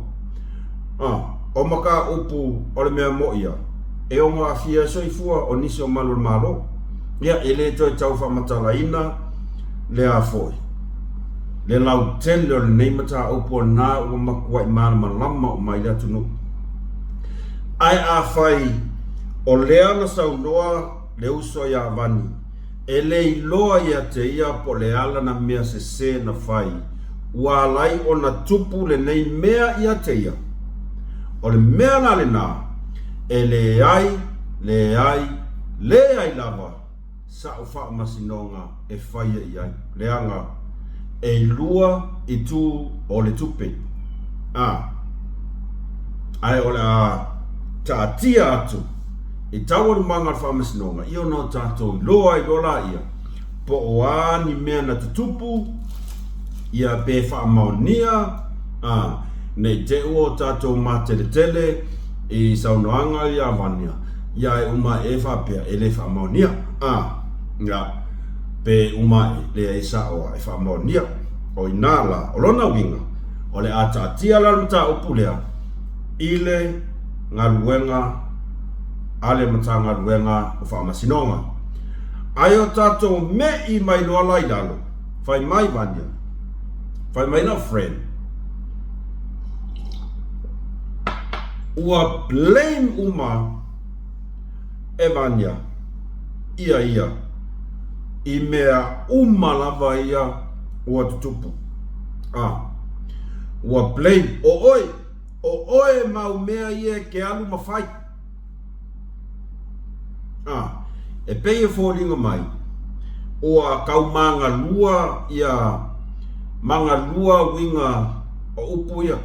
A, o mataupu o le mea moʻi ia, e ono aafia ai soifua o nisi o malu o le Malo. Ia, e le toe tau faamatalaina le a foi, le lautele o lenei mataupu o lena ua matuai malamalama uma ai le atunuu. Ae afai o lea na saunoa le uso ia Vani, e le iloa ia te ia po o le a lana mea sese na fai ua ala ai ona tupu lenei mea ia te ia. O le mea la lena, e leai, leai, leai lava sa'u faamasinoga e faia i ai, leaga e lua itu o le tupe, a, ae o le a taatia atu i taualumaga o le faamasinoga ia ona o tatou iloa ai loa laia po o a ni mea na tutupu, ia pe faamaonia, a, ne i te i ua o tatou mateletele i saunoaga ia Vania, ia e uma ae faapea e le faamaonia, a, ia, pe uma ae leai e sao a e faamaonia. O ina la, o lona uiga, o le a taatia la le mataupu lea i le galuega a le Matagaluega o Faamasinoga. Ae o tatou me'i mai loa la i lalo, fai mai Vania, fai mai lau friend, ua blame uma e Vania ia ia i mea uma lava ia ua tutupu. A, ua blame, o oe, o oe mau mea ia e ke alu ma fai. A, e pei e foliga mai, ua kau magalua ia magalua uiga o upu ia.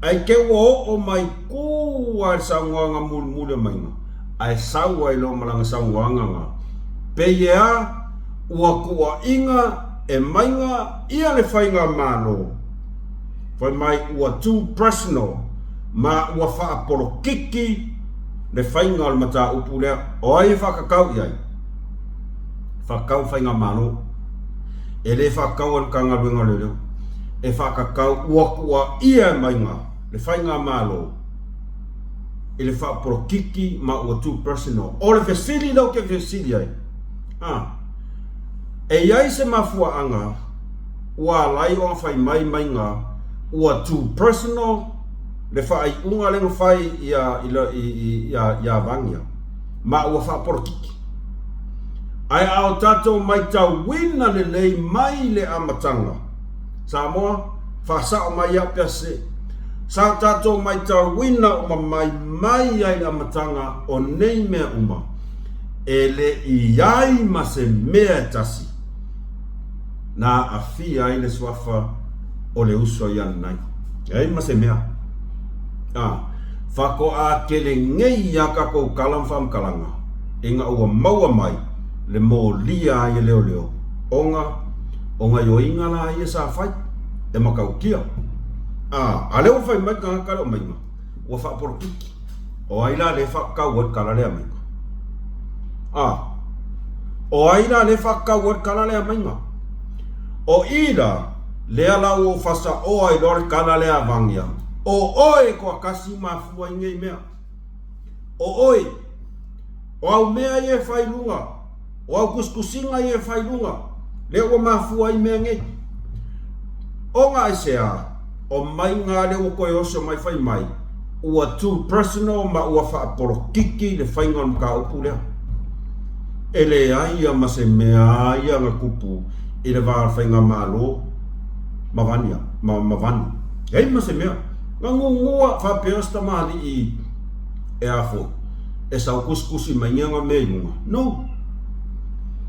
Ae ke ua oo mai ku a i le saunoaga mulimuli o maiga, ae sau ai loa ma lana saunoaga ga, pei e a, ua kuaʻiga e maiga ia le faigamalo. Fai mai ua too personal ma ua faapolokiki le faiga o le mataupu lea. O ai e faakakau i ai? Faakakau Faigamalo. E le faakakau e le Matagaluega o Leoleo. E faakakau ua kuaia e maiga le Faigamalo i le faapolokiki ma ua too personal. O le fesili lea ou te fesili ai, a, e i ai se mafuaaga ua ala ai ona fai mai maiga ua too personal le faaiuga lea na fai ia Vania ma ua faapolokiki. Ae a o tatou maitauina lelei mai le amataga, Samoa, faasao mai ia'u pe a sese, sa tatou maitauina uma mai mai ai le amataga o nei mea uma, e le i ai ma se mea e tasi na aafia ai le suafa o le uso ia lenai. Leai ma se mea. A, faatoa tele nei a tatou tala ma faamatalaga ina ua maua mai le molia ai e leoleo ona o gaioiga la ia sa fai e matautia. A, a lea ua fai mai le tagata lea o Maiga, ua faapolokiki. O ai la lea e faakau ai le tala lea a Maiga? A, o ai la lea e faakau ai le tala lea a Maiga? O i la, lea la ua ou fasaoa ai loa le tala lea a Vagia, o oe e toatasi mafua i nei mea. O oe, o au mea ia e fai i luga, O au tusitusiga ia e fai i luga, lea ua mafua ai mea nei. Ona aisea, o maiga lea ua toe oso mai fai mai, ua too personal ma ua faapolokiki le faiga o le mataupu lea. E leai ia ma se mea ia na tupu i le va o le Faigamalo ma Vania, ma, ma Vani. Leai ma se mea. Na gugua faapea o se tamalii e a foi, e sau tusitusi mai ni ana mea i luga. No.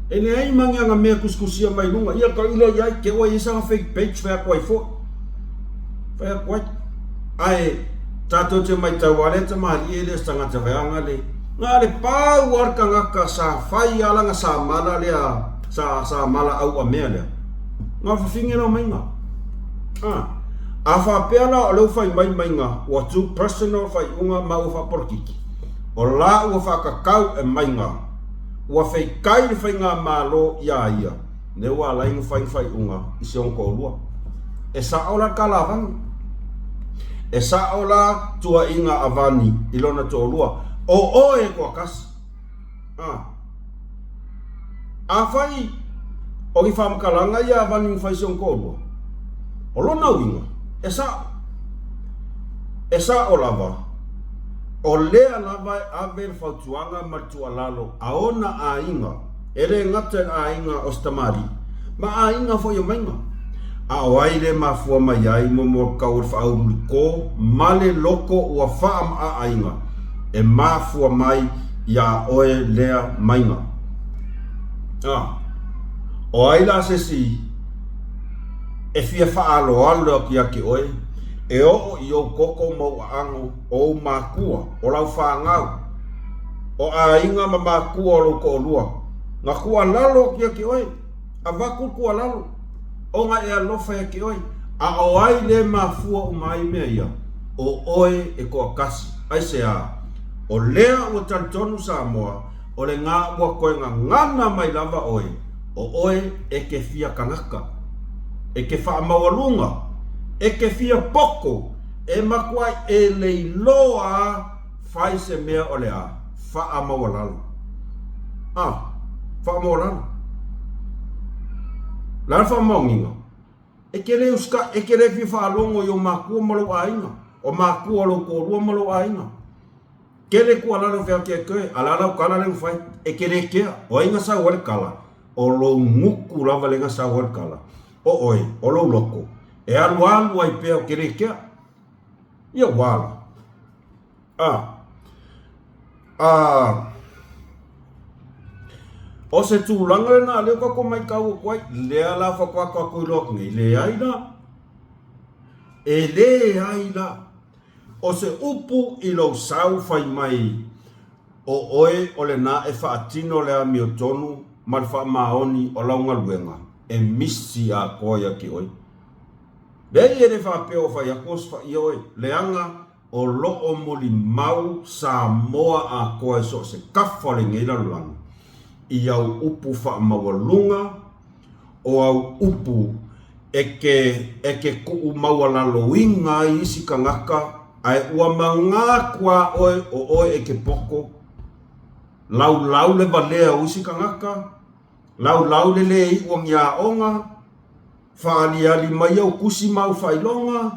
E leai ma ni ana mea tusitusia mai luga. Ia tailo i ai, te ua i ai sana fake page fai atu ai foi. Fai atu ai. Ae tatou te maitau a lea tamalii e le o se tagata vaeaga le na le pau a le tagata sa fai a lana samala lea sa samala auamea lea. Na fafine la maiga. Ah. A faapea la o lea ua fai mai maiga ua too personal faaiuga ma ua faapolokiki. O la ua faakakau e maiga, ua feikai le faigamalo iā ia, lea ua ala ai ona fai ni faaiuga i si ona toalua. E sao la le tala a Vani. E sao la tuaiga a Vani i lona toalua, o oe e toatasi. A. Afai o ni faamatalaga ia a vani fai si ona toalua, o lona uiga, e sa'o. E sa'o lava, o lea lava e ave le fautuaga ma le tuualalo a ona aiga, e le gata i le aiga o si tamalii, ma aiga foi o maiga. A o ai le mafua mai ai mo moakau o le faaululiko ma le loko ua faamaaaina e mafua mai iā oe lea maiga? A o ai la se isi e fia faaaloalo atu ia te oe e oo i ou toto ma ou aano, o ou makua, o lau fanau, o aiga ma makua o lou toalua, na tuualalo atu ia te oe? Avatu le tuualalo, ona e alofa ia te oe, a o ai le mafua uma ai mea ia? O oe e toatasi. Aisea? O lea ua talitonu Samoa, o lena ua toe gagana mai lava oe, o oe e te fia kanaka, e te faamaualuga, e te fia poto, e matuai e leiloa a fai se mea o le a. Faamaualalo. A, faamaualalo. Le a le faamaoniga? E te le usitai, e te le fia faalogo i ou makua ma lou aiga, o makua o lou toalua ma lou aiga. Tele tuualalo e featea e toe, a o le a lau tala lea ua fai? E te le kea. O ai na sau ai le tala? O lou gutu lava lea na sau ai le tala. O oe, o lou loto, e alualu ai pea o te le kea. Ia ua ala. A. A. O se tulaga lena lea ua tatou matau atu ai, lea la faatoa tatou iloa atu nei, leai la. E leai la. O se upu i lou sau fai mai o oe o lena e faatino le amiotonu ma le faamaoni o lau galuega, e misi atoa ia te oe. Leai e le faapea ua fai atu osofaiia oe, leaga o lo o molimau Samoa atoa i so o se kafa o lenei lalolagi i au upu faamaualuga, o au upu e ke e ke kuʻumaualaloina ai isi kanaka ae ua magā aku a oe o oe e ke poko, laulau le walea o isi kanaka, laulau le lē iʻu o ni aoga, Faaaliali mai au tusi ma au faailoga,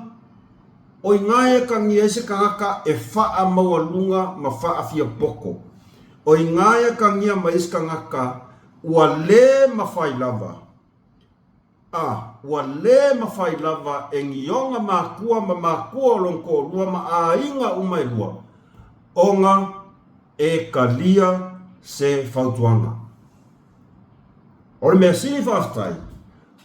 o iga e atagia ai se tagata e faamaualuga ma faafiapoko. O iga e atagia mai ai se tagata ua lē mafai lava, a ua lē mafai lava e ni ona makua ma makua o lona toalua ma aiga uma e lua ona e talia se fautuaga. O le mea sili faafetai,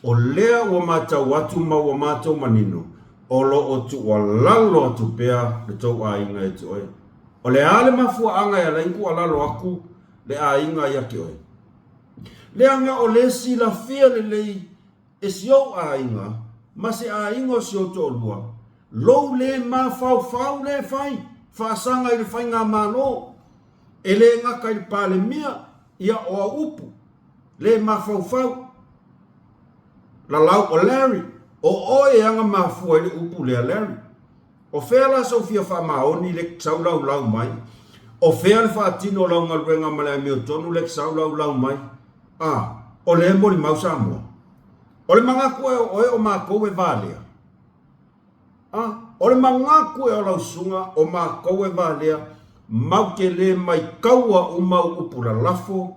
o lea ua matau atu ma ua matou manino, o lo o tuualalo atu pea le tou aiga ia te oe. O le a le mafuaaga e ala ai ona tuualalo atu le aiga ia te oe? Leaga o le silafia lelei e si ou aiga ma se aiga o si ou toalua, lou le mafaufau le fai faasaga i le faigamalo, e le gata i le Palemia, ia o au upu, le mafaufau. Lalau o Larry, o oe e aga mafua i le upu lea Larry. O fea la sou fia faamaoni le sau laulau mai? O fea le faatino o lau galuega ma le amiotonu le sau laulau mai? A, o lea e molimau Samoa. O le manatu e o oe o matou e valea. A, o le manatu e o lau susuga o matou e valea mau te le maitaua uma au upu lalafo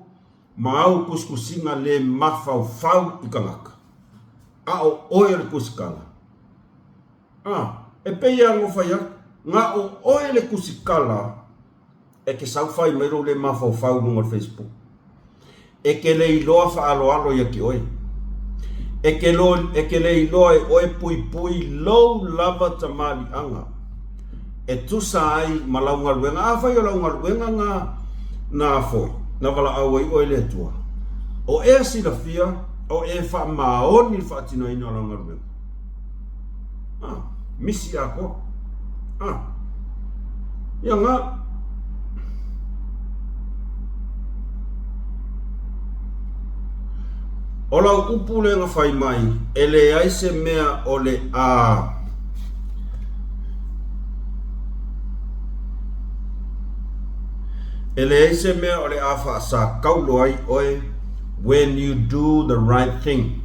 ma au tusitusiga le mafaufau i tagata. A o oe o le tusikala. A, e pei e alofai atu, na o oe le tusikala E te sau fai mai lou le mafaufau i luga o le Facebook. E te le iloa faaaloalo ia te oe. E te, lo, e te le iloa e oe puipui lou lava tamaliiaga e tusa ai ma lau galuega. Afai o lau galuega na, na foi, na valaau ai oe e le Atua, o ea silafia o e faamaoni le faatinoina o lau galuega. Ah, misi atoa. Ah, ia ngā. O lau upu lea na fai mai, e leai se mea o le a. E leai se mea o le a faasakaulo ai oe When you do the right thing.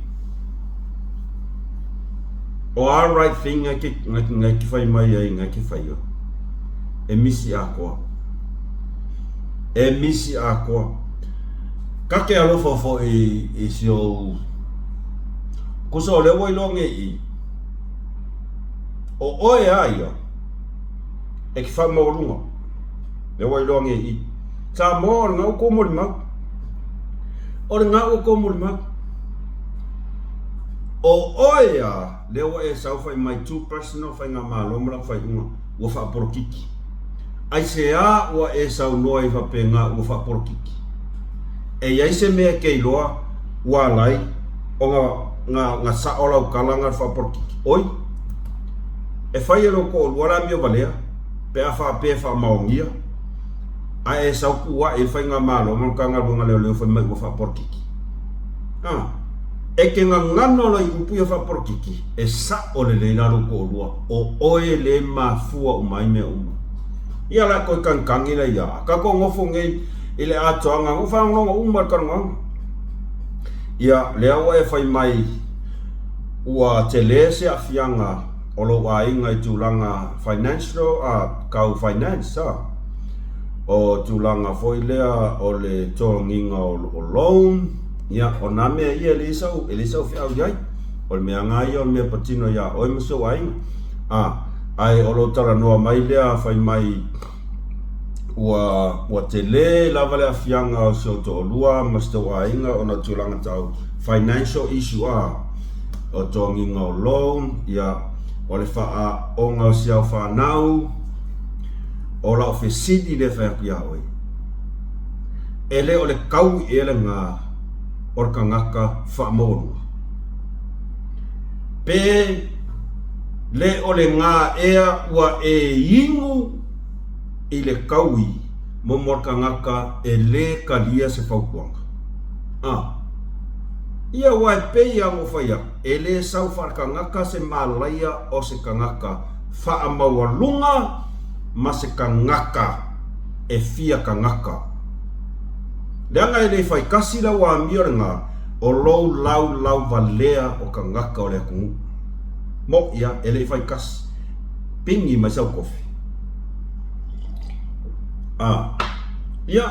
O a right thing ngai ke, ngai, ngai ke whai mai ai, ngai ke whai o. E misi a koa. E misi a koa. Ka ke alofa fo i, i si o... Kusa o lea ua iloa nge i. O oe a ia, e ke whamaualunga. Lea ua iloa nge i. Samoa o le ngau kou molimau. O le ngau o kou molimau. O oe a, lea ua e sau fai mai too personal faigamalo ma lau faaiuga, ua faapolokiki. Aisea ua e saunoa ai faapena ua faapolokiki? E i ai se mea e ke iloa ua ala ai ona ga, ga sao lau tala ga le faapolokiki? Oi! E fai e lou toalua le amio valea pe a faapea e faamaonia, ae e sau tuu ae i le faigamalo ma le Matagaluega Leoleo fai mai ua faapolokiki. A! E te gagana lai upu ia faapolokiki, e sa'o lelei la lou toalua, o oe le mafua uma ai mea uma. Ia la e toe kagikagi la ia a tatou nofo nei i le atoaga na ou faalogologo uma i le talanoaga. Ia, lea ua e fai mai ua tele se aafiaga o lou aiga i tulaga financial, a, tau finance, a, o tulaga foi lea o le totogiina o loan, ia, o nā mea ia e leai sau, e leai sau feau i ai. O le mea lava ia o le mea patino iā oe ma si ou aiga. A, ae o lou talanoa mai lea fai mai ua, ua tele lava le aafiaga o si ou toalua ma si tou aiga ona o tulaga tau financial issue a, o totogiina o loan, ia, o le faaaoga o si au fanau, o lau fesili lea e fai atu iā oe, e le o le taui ea lena o le tagata faamaualuga? Pe le o le gā ea ua e inu i le taui mo mo le tagata e lē talia se fautuaga? A. Ia aua e pei lava ona ou fai atu, e lē sau faaletagata se malaia o se tagata faamaualuga ma se tagata e fia tagata. Leaga e le faitasi lau amio lena o lou laulauvalea o tagata o le atunuu. Moʻi lava, e le i faitasi. Pigi mai sau kofi. A, ia,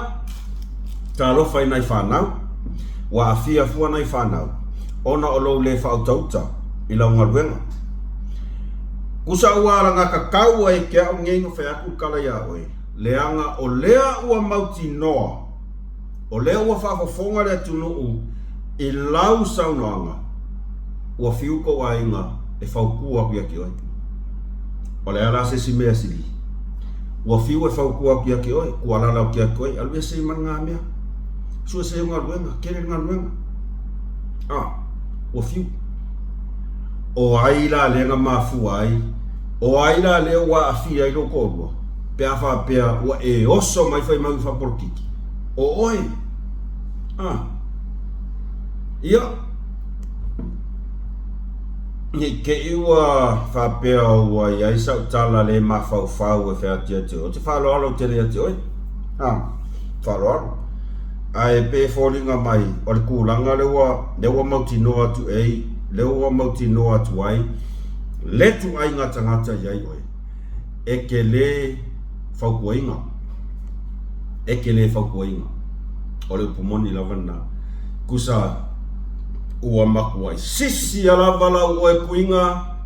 talofa i nai fanau, ua aafia fua nai fanau ona o lou le faautauta i lau galuega. Kusa ua alagatatau ai ke aʻu nei na fai atu le tala iā ʻoe, leaga o lea ua mautinoa, o lea ua faafofoga le atunuu i lau saunoaga, ua fiu kou aiga e fautua atu ia te oe. O le a la se isi mea sili? Ua fiu e fautua atu ia te oe, tuualalo atu ia te oe, alu ese ma lena mea. Sue se galuega, tele le galuega. A, ua fiu. O ai la lea na mafua ai? O ai la lea ua aafia ai lou toalua? Pe a faapea ua e oso mai fai mai ua faapolokiki. O oe. A. Ia. Ne i te i ua faapea ua i ai sau tala le mafaufau e fai atu ia te oe. Ou te faaaloalo tele ia te oe. A, faaaloalo. Ae pe foliga mai o le tulaga lea ua, lea ua mautinoa atu ei, lea ua mautinoa atu ai le tuaiga tagata i ai oe, e te le fautuaina. E te le fautuaina. O le upu moni lava lena. Tusa ua matuai sisi a lava lau oe puiga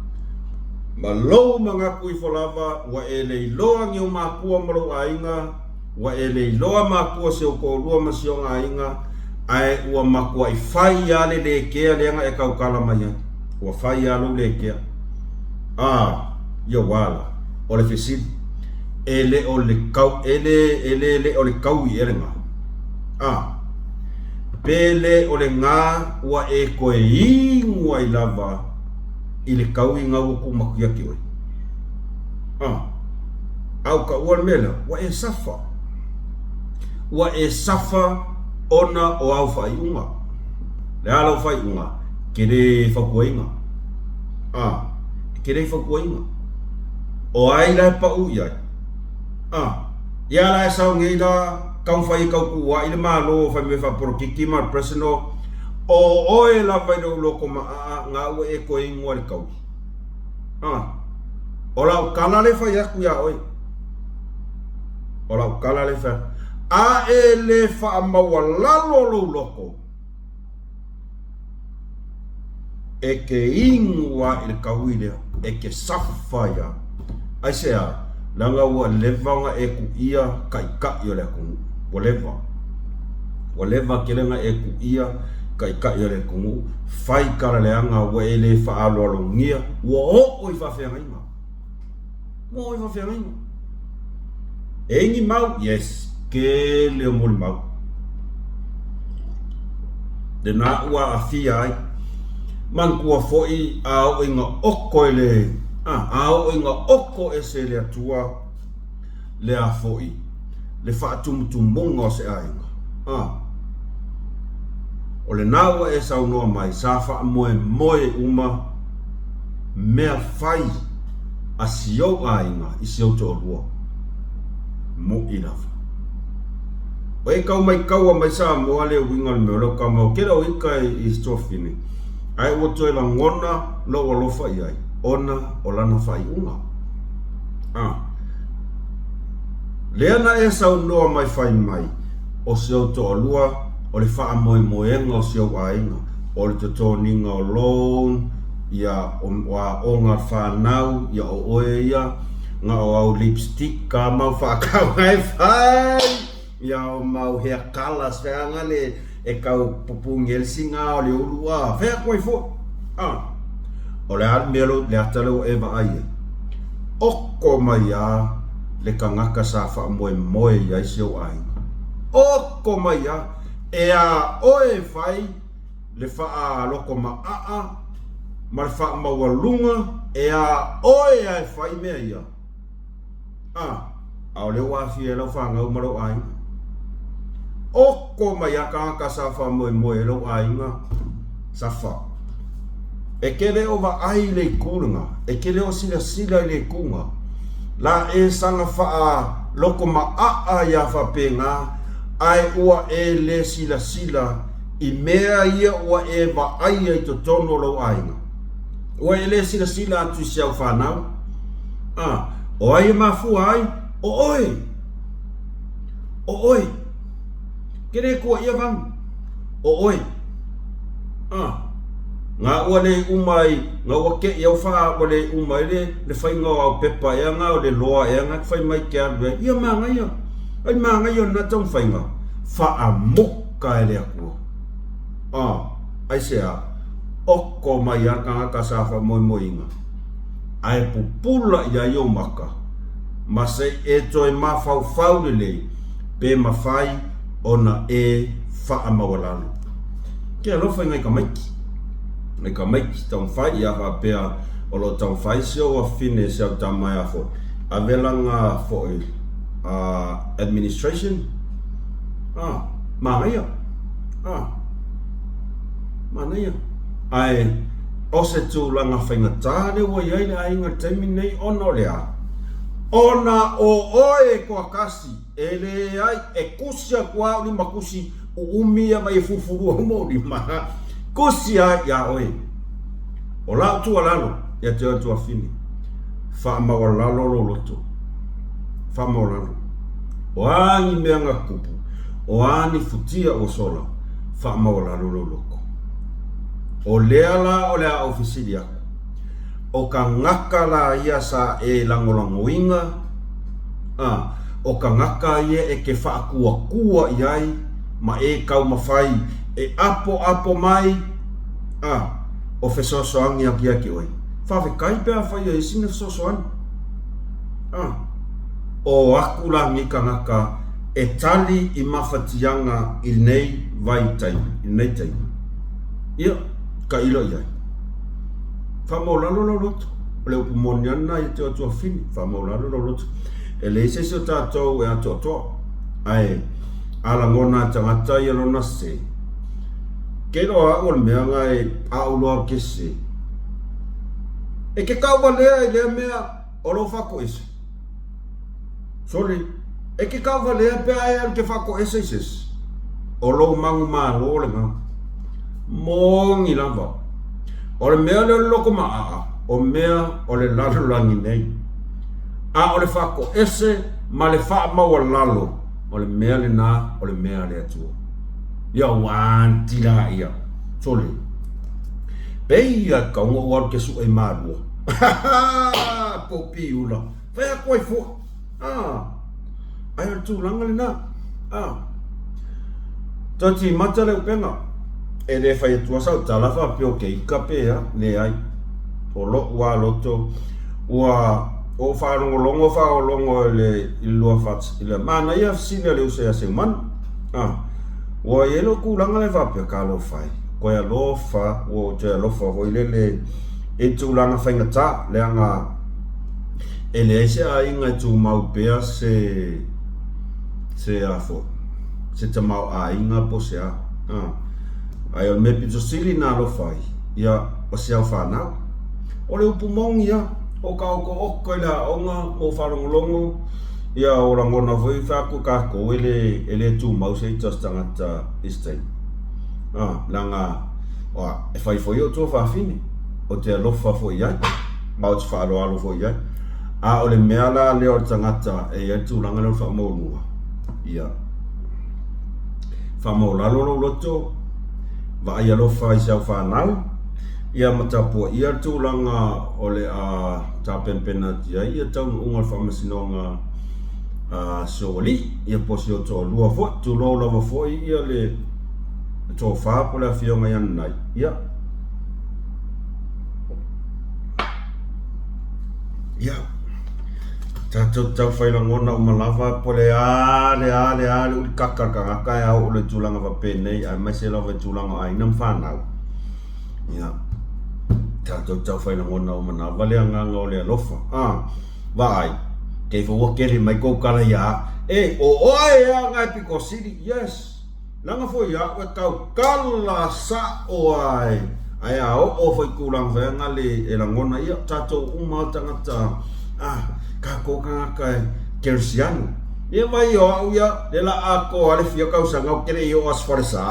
ma lou manatu ifo lava ua e le iloa ni ou makua ma lou aiga, ua e le iloa makua si ou toalua ma si ona aiga, ae ua matuai fai lava le lekea lea na e tautala mai ai. Ua fai lava lou lekea. A, ia ua la, o le fesili, e le o le kau, e le, e le le o le taui ea lena? A, pe le o le gā ua e toe inu ai lava i le tauiga ua tuumatu ia te oe? A, a o taua le mea lea, ua e safa. Ua e safa ona o au faaiuga. Le a lau faaiuga? Ke le fautuaina. A, e ke le fautuaina. O ai la e pau i ai? A, ia la e sau nei la. Taumafai e tautuuaʻi le Malo fai mea faapolokiki ma le personal, o oe lava i lou loko maʻaʻa ga ua e toe inu ai le taui. A, o lau tala le fai atu iā oe. O lau tala le fai atu. A e le faamaualalo lou loko, E ke inu a i le taui lea, e ke safa ia. Aisea? Leaga ua leva ona e kuʻia kaʻikaʻi o le atunuu. Ua leva. Ua leva tele ona e kuʻia kaʻikaʻi o le atunuu, fai tala leaga ua e le faaaloalogia, ua oo i faafeagaiga. Ua oo i faafeagaiga. E ai ni mau? Yes, tele o molimau. Lena ua aafia ai. Manatua foi a oo ina oko e le, a, a oo ina oko ese e le Atua le a foi le faatumutumuga o se aiga. A, o lena ua e saunoa mai sa faamoemoe uma mea fai a si ou aiga i si ou toalua. Moʻi lava. O e kau mai kaua mai Samoa le uiga o le mea o lou kama o kela o ika i si tuafafine, ae ua toe lagona lou alofa i ai ona o lana faaiuga. A. Lea na e saunoa mai fai mai, o si ou toalua, o le faamoemoega o si ou aiga, o le totoniga o loan, ia, o aoga a le fanau, ia o oe ia, na o au lipstick ka mau faakau e fai, ia o mau hair colors feaga le e kau pupungi ai le siga o le ulu a fea atu ai foi. A, o le a le mea le ata lea ua e vaai ai? Oko mai a le tagata sa faamoemoe i ai si ou aiga. Oko mai a, e a oe e fai le faalotomaaa ma le faamaualuga e a oe a e fai mea ia. A, ʻaʻole ua aafia ai lau fanau ma lou aiga. Oko mai a tagata sa faamoemoe ai lou aiga, safa. E ke le o vaai i le itu lena, e ke le o silasila i le itu na, la e saga faalotomaaa iā faapena, ae ua e le silasila i mea ia ua e vaaia i totonu o lou aiga. Ua e le silasila atu i si au fanau. A, o ai e mafua ai? O oe! O oe! Ke le kua ia vanu. O oe. A, nga ua le uma ai, nga ua keʻi au faa ua le uma ai le, le faiga o au pepa ea nga o le loa ea nga fai mai ke alu ai. Ia manaia. Ai manaia o lena taumafaiga. Faamoka e le Atua. A, aisea? Oko mai a le tagata sa faamoemoeina, ae pupula i ai ou maka, ma se i e toe mafaufau lelei pe mafai ona e faamaualalo. Ke alofa i nai tamaiti, nai tamaiti taumafai ia faapea o lo o taumafai si ou afafine si au tama e a foi, ave lana foi administration, a, manaia, a, manaia. Ae o se tulaga faigata lea ua i ai le aiga i le taimi lenei ona o le a? Ona o oe e toatasi e leai, e kusi atu lava au limakusi uumi ia mai e fulufulua uma ou lima, kusi lava iā oe. O lau tuualalo ia te oe tuafine, faamaualalo lou loto, faamaualalo. O a ni mea na tupu, o a ni futia ua sola, faamaualalo lou loto. O lea la o le a ou fesili aku, o tagata la ia sa e lagolagoina, a, o tagata ia e te faatuatua i ai ma e taumafai e apoapo mai, a, o fesoasoani atu ia te oe. Faafetai pe afai e isi na fesoasoani. A, o aku la nei tagata e tali i mafatiaga i lenei vaitaimi, i lenei taimi. Ia, tailo i ai. Faamaualalo lou loto. O le upu moni lava lena i te tuafafine, faamaualalo lou loto. E leai se isi o tatou e atoatoa, ae a lagona e tagata ia lona sese, ke iloa au o le mea na e aʻu loa au ke sese. E ke tauvalea i lea mea o lou faakoese. Sole. E ke tauvalea pe a e alu ke faatoese i se isi, o lou manumalo lena. Moni lava. O le mea lea o le loto maaa, o mea o le lalolagi nei. A o le faatoese ma le faamaualalo, o le mea lena o le mea a le Atua. Ia uanti laia. Sole. Pei ia tatau ona ou alu ke suʻe i Malua. Po Piula. Fai atu ai foi. Ah. Ai o le tulaga lena. Ah. Toe timata le upega. E le fai atua sau tala faapea o ke ika pe a. Leai. O lo'u a loto ua ou faalogologo faalogologo i le i le lua i le manaia fesili a le uso ia Seumanu. Ah. Ua i ai lou tulaga lea faapea, talofa e, koe alofa, ua ou toe alofa foi lele i tulaga faigata, leaga e leai se aiga e tumau pea se, se a foi, se tamaoaiga po o se a. Ah. Ae o le mea pito sili na alofa ai, ia, o se aofanau. O le upu moni ia, o ka okooko i le aoga ma ou faalogologo, Ia, o lagona foi fai atu tatou e le, e le tumau se ita o se tagata i se taimi. A, leaga, oa, e fai foi ou tuafafine, ou te alofa foi i ai, ma ou te faaaloalo foi i ai. A o le mea la lea o le tagata e i ai le tulaga lea o le faamaualuga, ia, faamaualalo lou loto, vaai alofa i si au fanau, ia ma tapuaia le tulaga o le a tapenapena atu i ai ia taunuuga o le faamasinoga a si ou alii, ia po o si ou toalua foi, tulou lava foi ia le tofa po o le afioga ia Nanai, ia. Ia, tatou tau fai lagona uma lava po le a, le a, le a, le ulikaka le tagata e a oo le tulaga faapenei, aemaise lava i tulaga o aiga ma fanau. Ia, tatou tau fai lagona uma lava le agaga o le alofa. A, vaai, kei fo ua kele mai kou kala ia a'u. E, o oe e aga e piko sili, yes. Leaga foi a'u e kau kala sa'o ae, ae a oo foi tulaga fai aga le e lagona ia, tatou uma a tagata, a, kakou tagata e kerisiano. Ia mai o a'u ia, le la atoa le fia tausaga ou te le i oo Aso Falesa.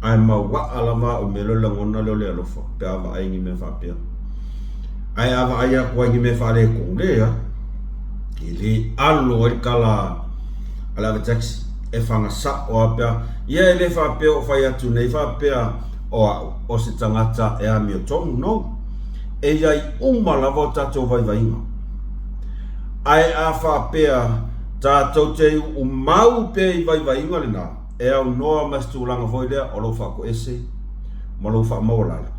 Ae mauaa lava a'u mea lea o le lagona lea o le alofa pe a vaai i ni mea faapea. Ae a vaai atu ai i ni mea faaletonu, leai, e le alo ai le tala a le ave taxi, e faga sa'o lava pe a. Ia e le faapea o fai atu nei faapea o a'u o se tagata e amiotonu, no. E i ai uma lava o tatou vaivaiga. Ae a faapea tatou te uumau pea i vaivaiga lena, e aunoa ma se tulaga foi lea o lou faatoese ma lou faamaualalo.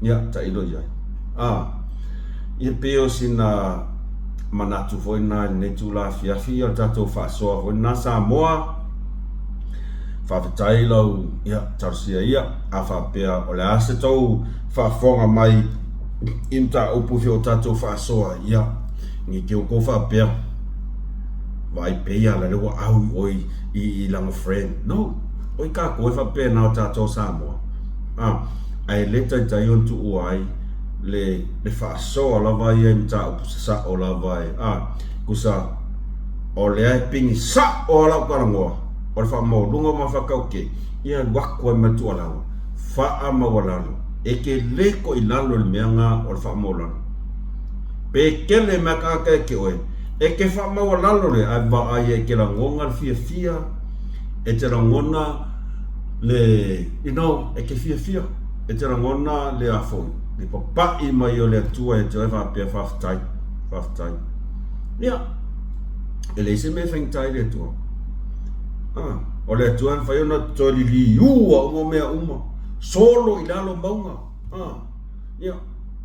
Ia, tailo i ai. A, ia pei o sina manatu foi lena i lenei itula afiafi, ia o le tatou faasoa foi lena Samoa. Faafetai lau, ia, talosia ia, a faapea o le a se tou faafofoga mai i mataupu foi o tatou faasoa, ia, ne i te i ua tou faapea, Vaai pea la lea ua au i oi i lana friend. No. Oi kākou e faapena o tātou Samoa. Ah, ae le taitai ona tuua ai le, le faasoa lava ia i mataupu sasao lava e, ah, kusa o lea e pigi sa'o a lau talanoa o le faamaualuga ma faatauke, ia alu atu ai ma le tuualalo, faamaualalo, e te le toilalo i le mea na o le faamaualalo. Pe kele mea tagata e te oe, e te faamaualalo le ae vaai e te lagona le fiafia, e te lagona le, you know, e te fiafia, e te lagona le a foi, le papaʻi mai o le Atua ia te oe faapea faafetai, faafetai. Ia, e leai se mea e faigata ai le Atua. Ah, o le Atua e mafai ona toe liliua uma mea uma, solo i lalo mauga. Ah, ia,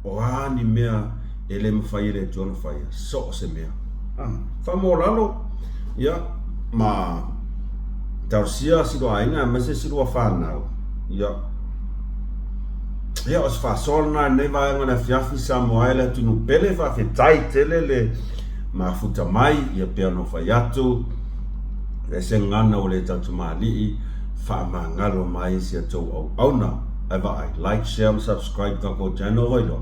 O a ni mea e le mafai e le Atua ona faia, so o se mea. Faamaualalo, ia, ma talosia si lua aiga aemaise si lua fanau, ia. Ia, o se faasoa lena i lenei vaega o le afiafi Samoa e le atunuu pele, faafetai tele le mafuta mai, ia pei ona ou fai atu, e se gagana ua le tautamalii, faamagalo mai si a tou auauna. Ae vaai, like, share ma subscribe tatou channel vai loa.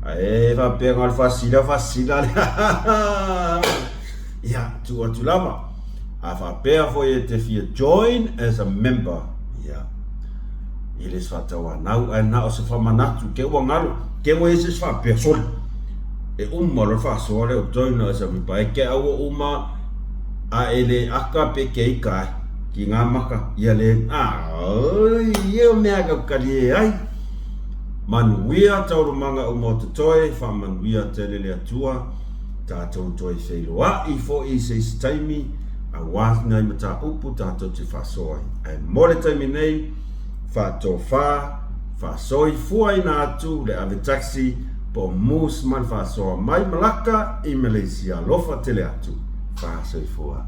Ae faapea na o le faasila faasila lea. Ia, tuu atu lava. A faapea foi e te fia join as a member, ia, e le se faatauanau, ae na o se faamanatu, ke ua galo, ke ua i ai se isi faapea, sole, e uma loa le faasoa lea o join as a member, ae ke au ua uma a e le aka pe ke ika ai, ki ngā maka, ia le, aoi, ia o mea kau kalie ai. Manuia taualumaga uma o totoe, faamanuia tele le Atua, tatou toe feiloai foi i se isi taimi, aua nai mataupu tatou te faasoa ai. Ae mo le taimi nei, faatofa, faasoifuaina atu le ave taxi po o Moose ma le faasoa mai Malacca i Malaysia. Alofa tele atu. Faasoifua.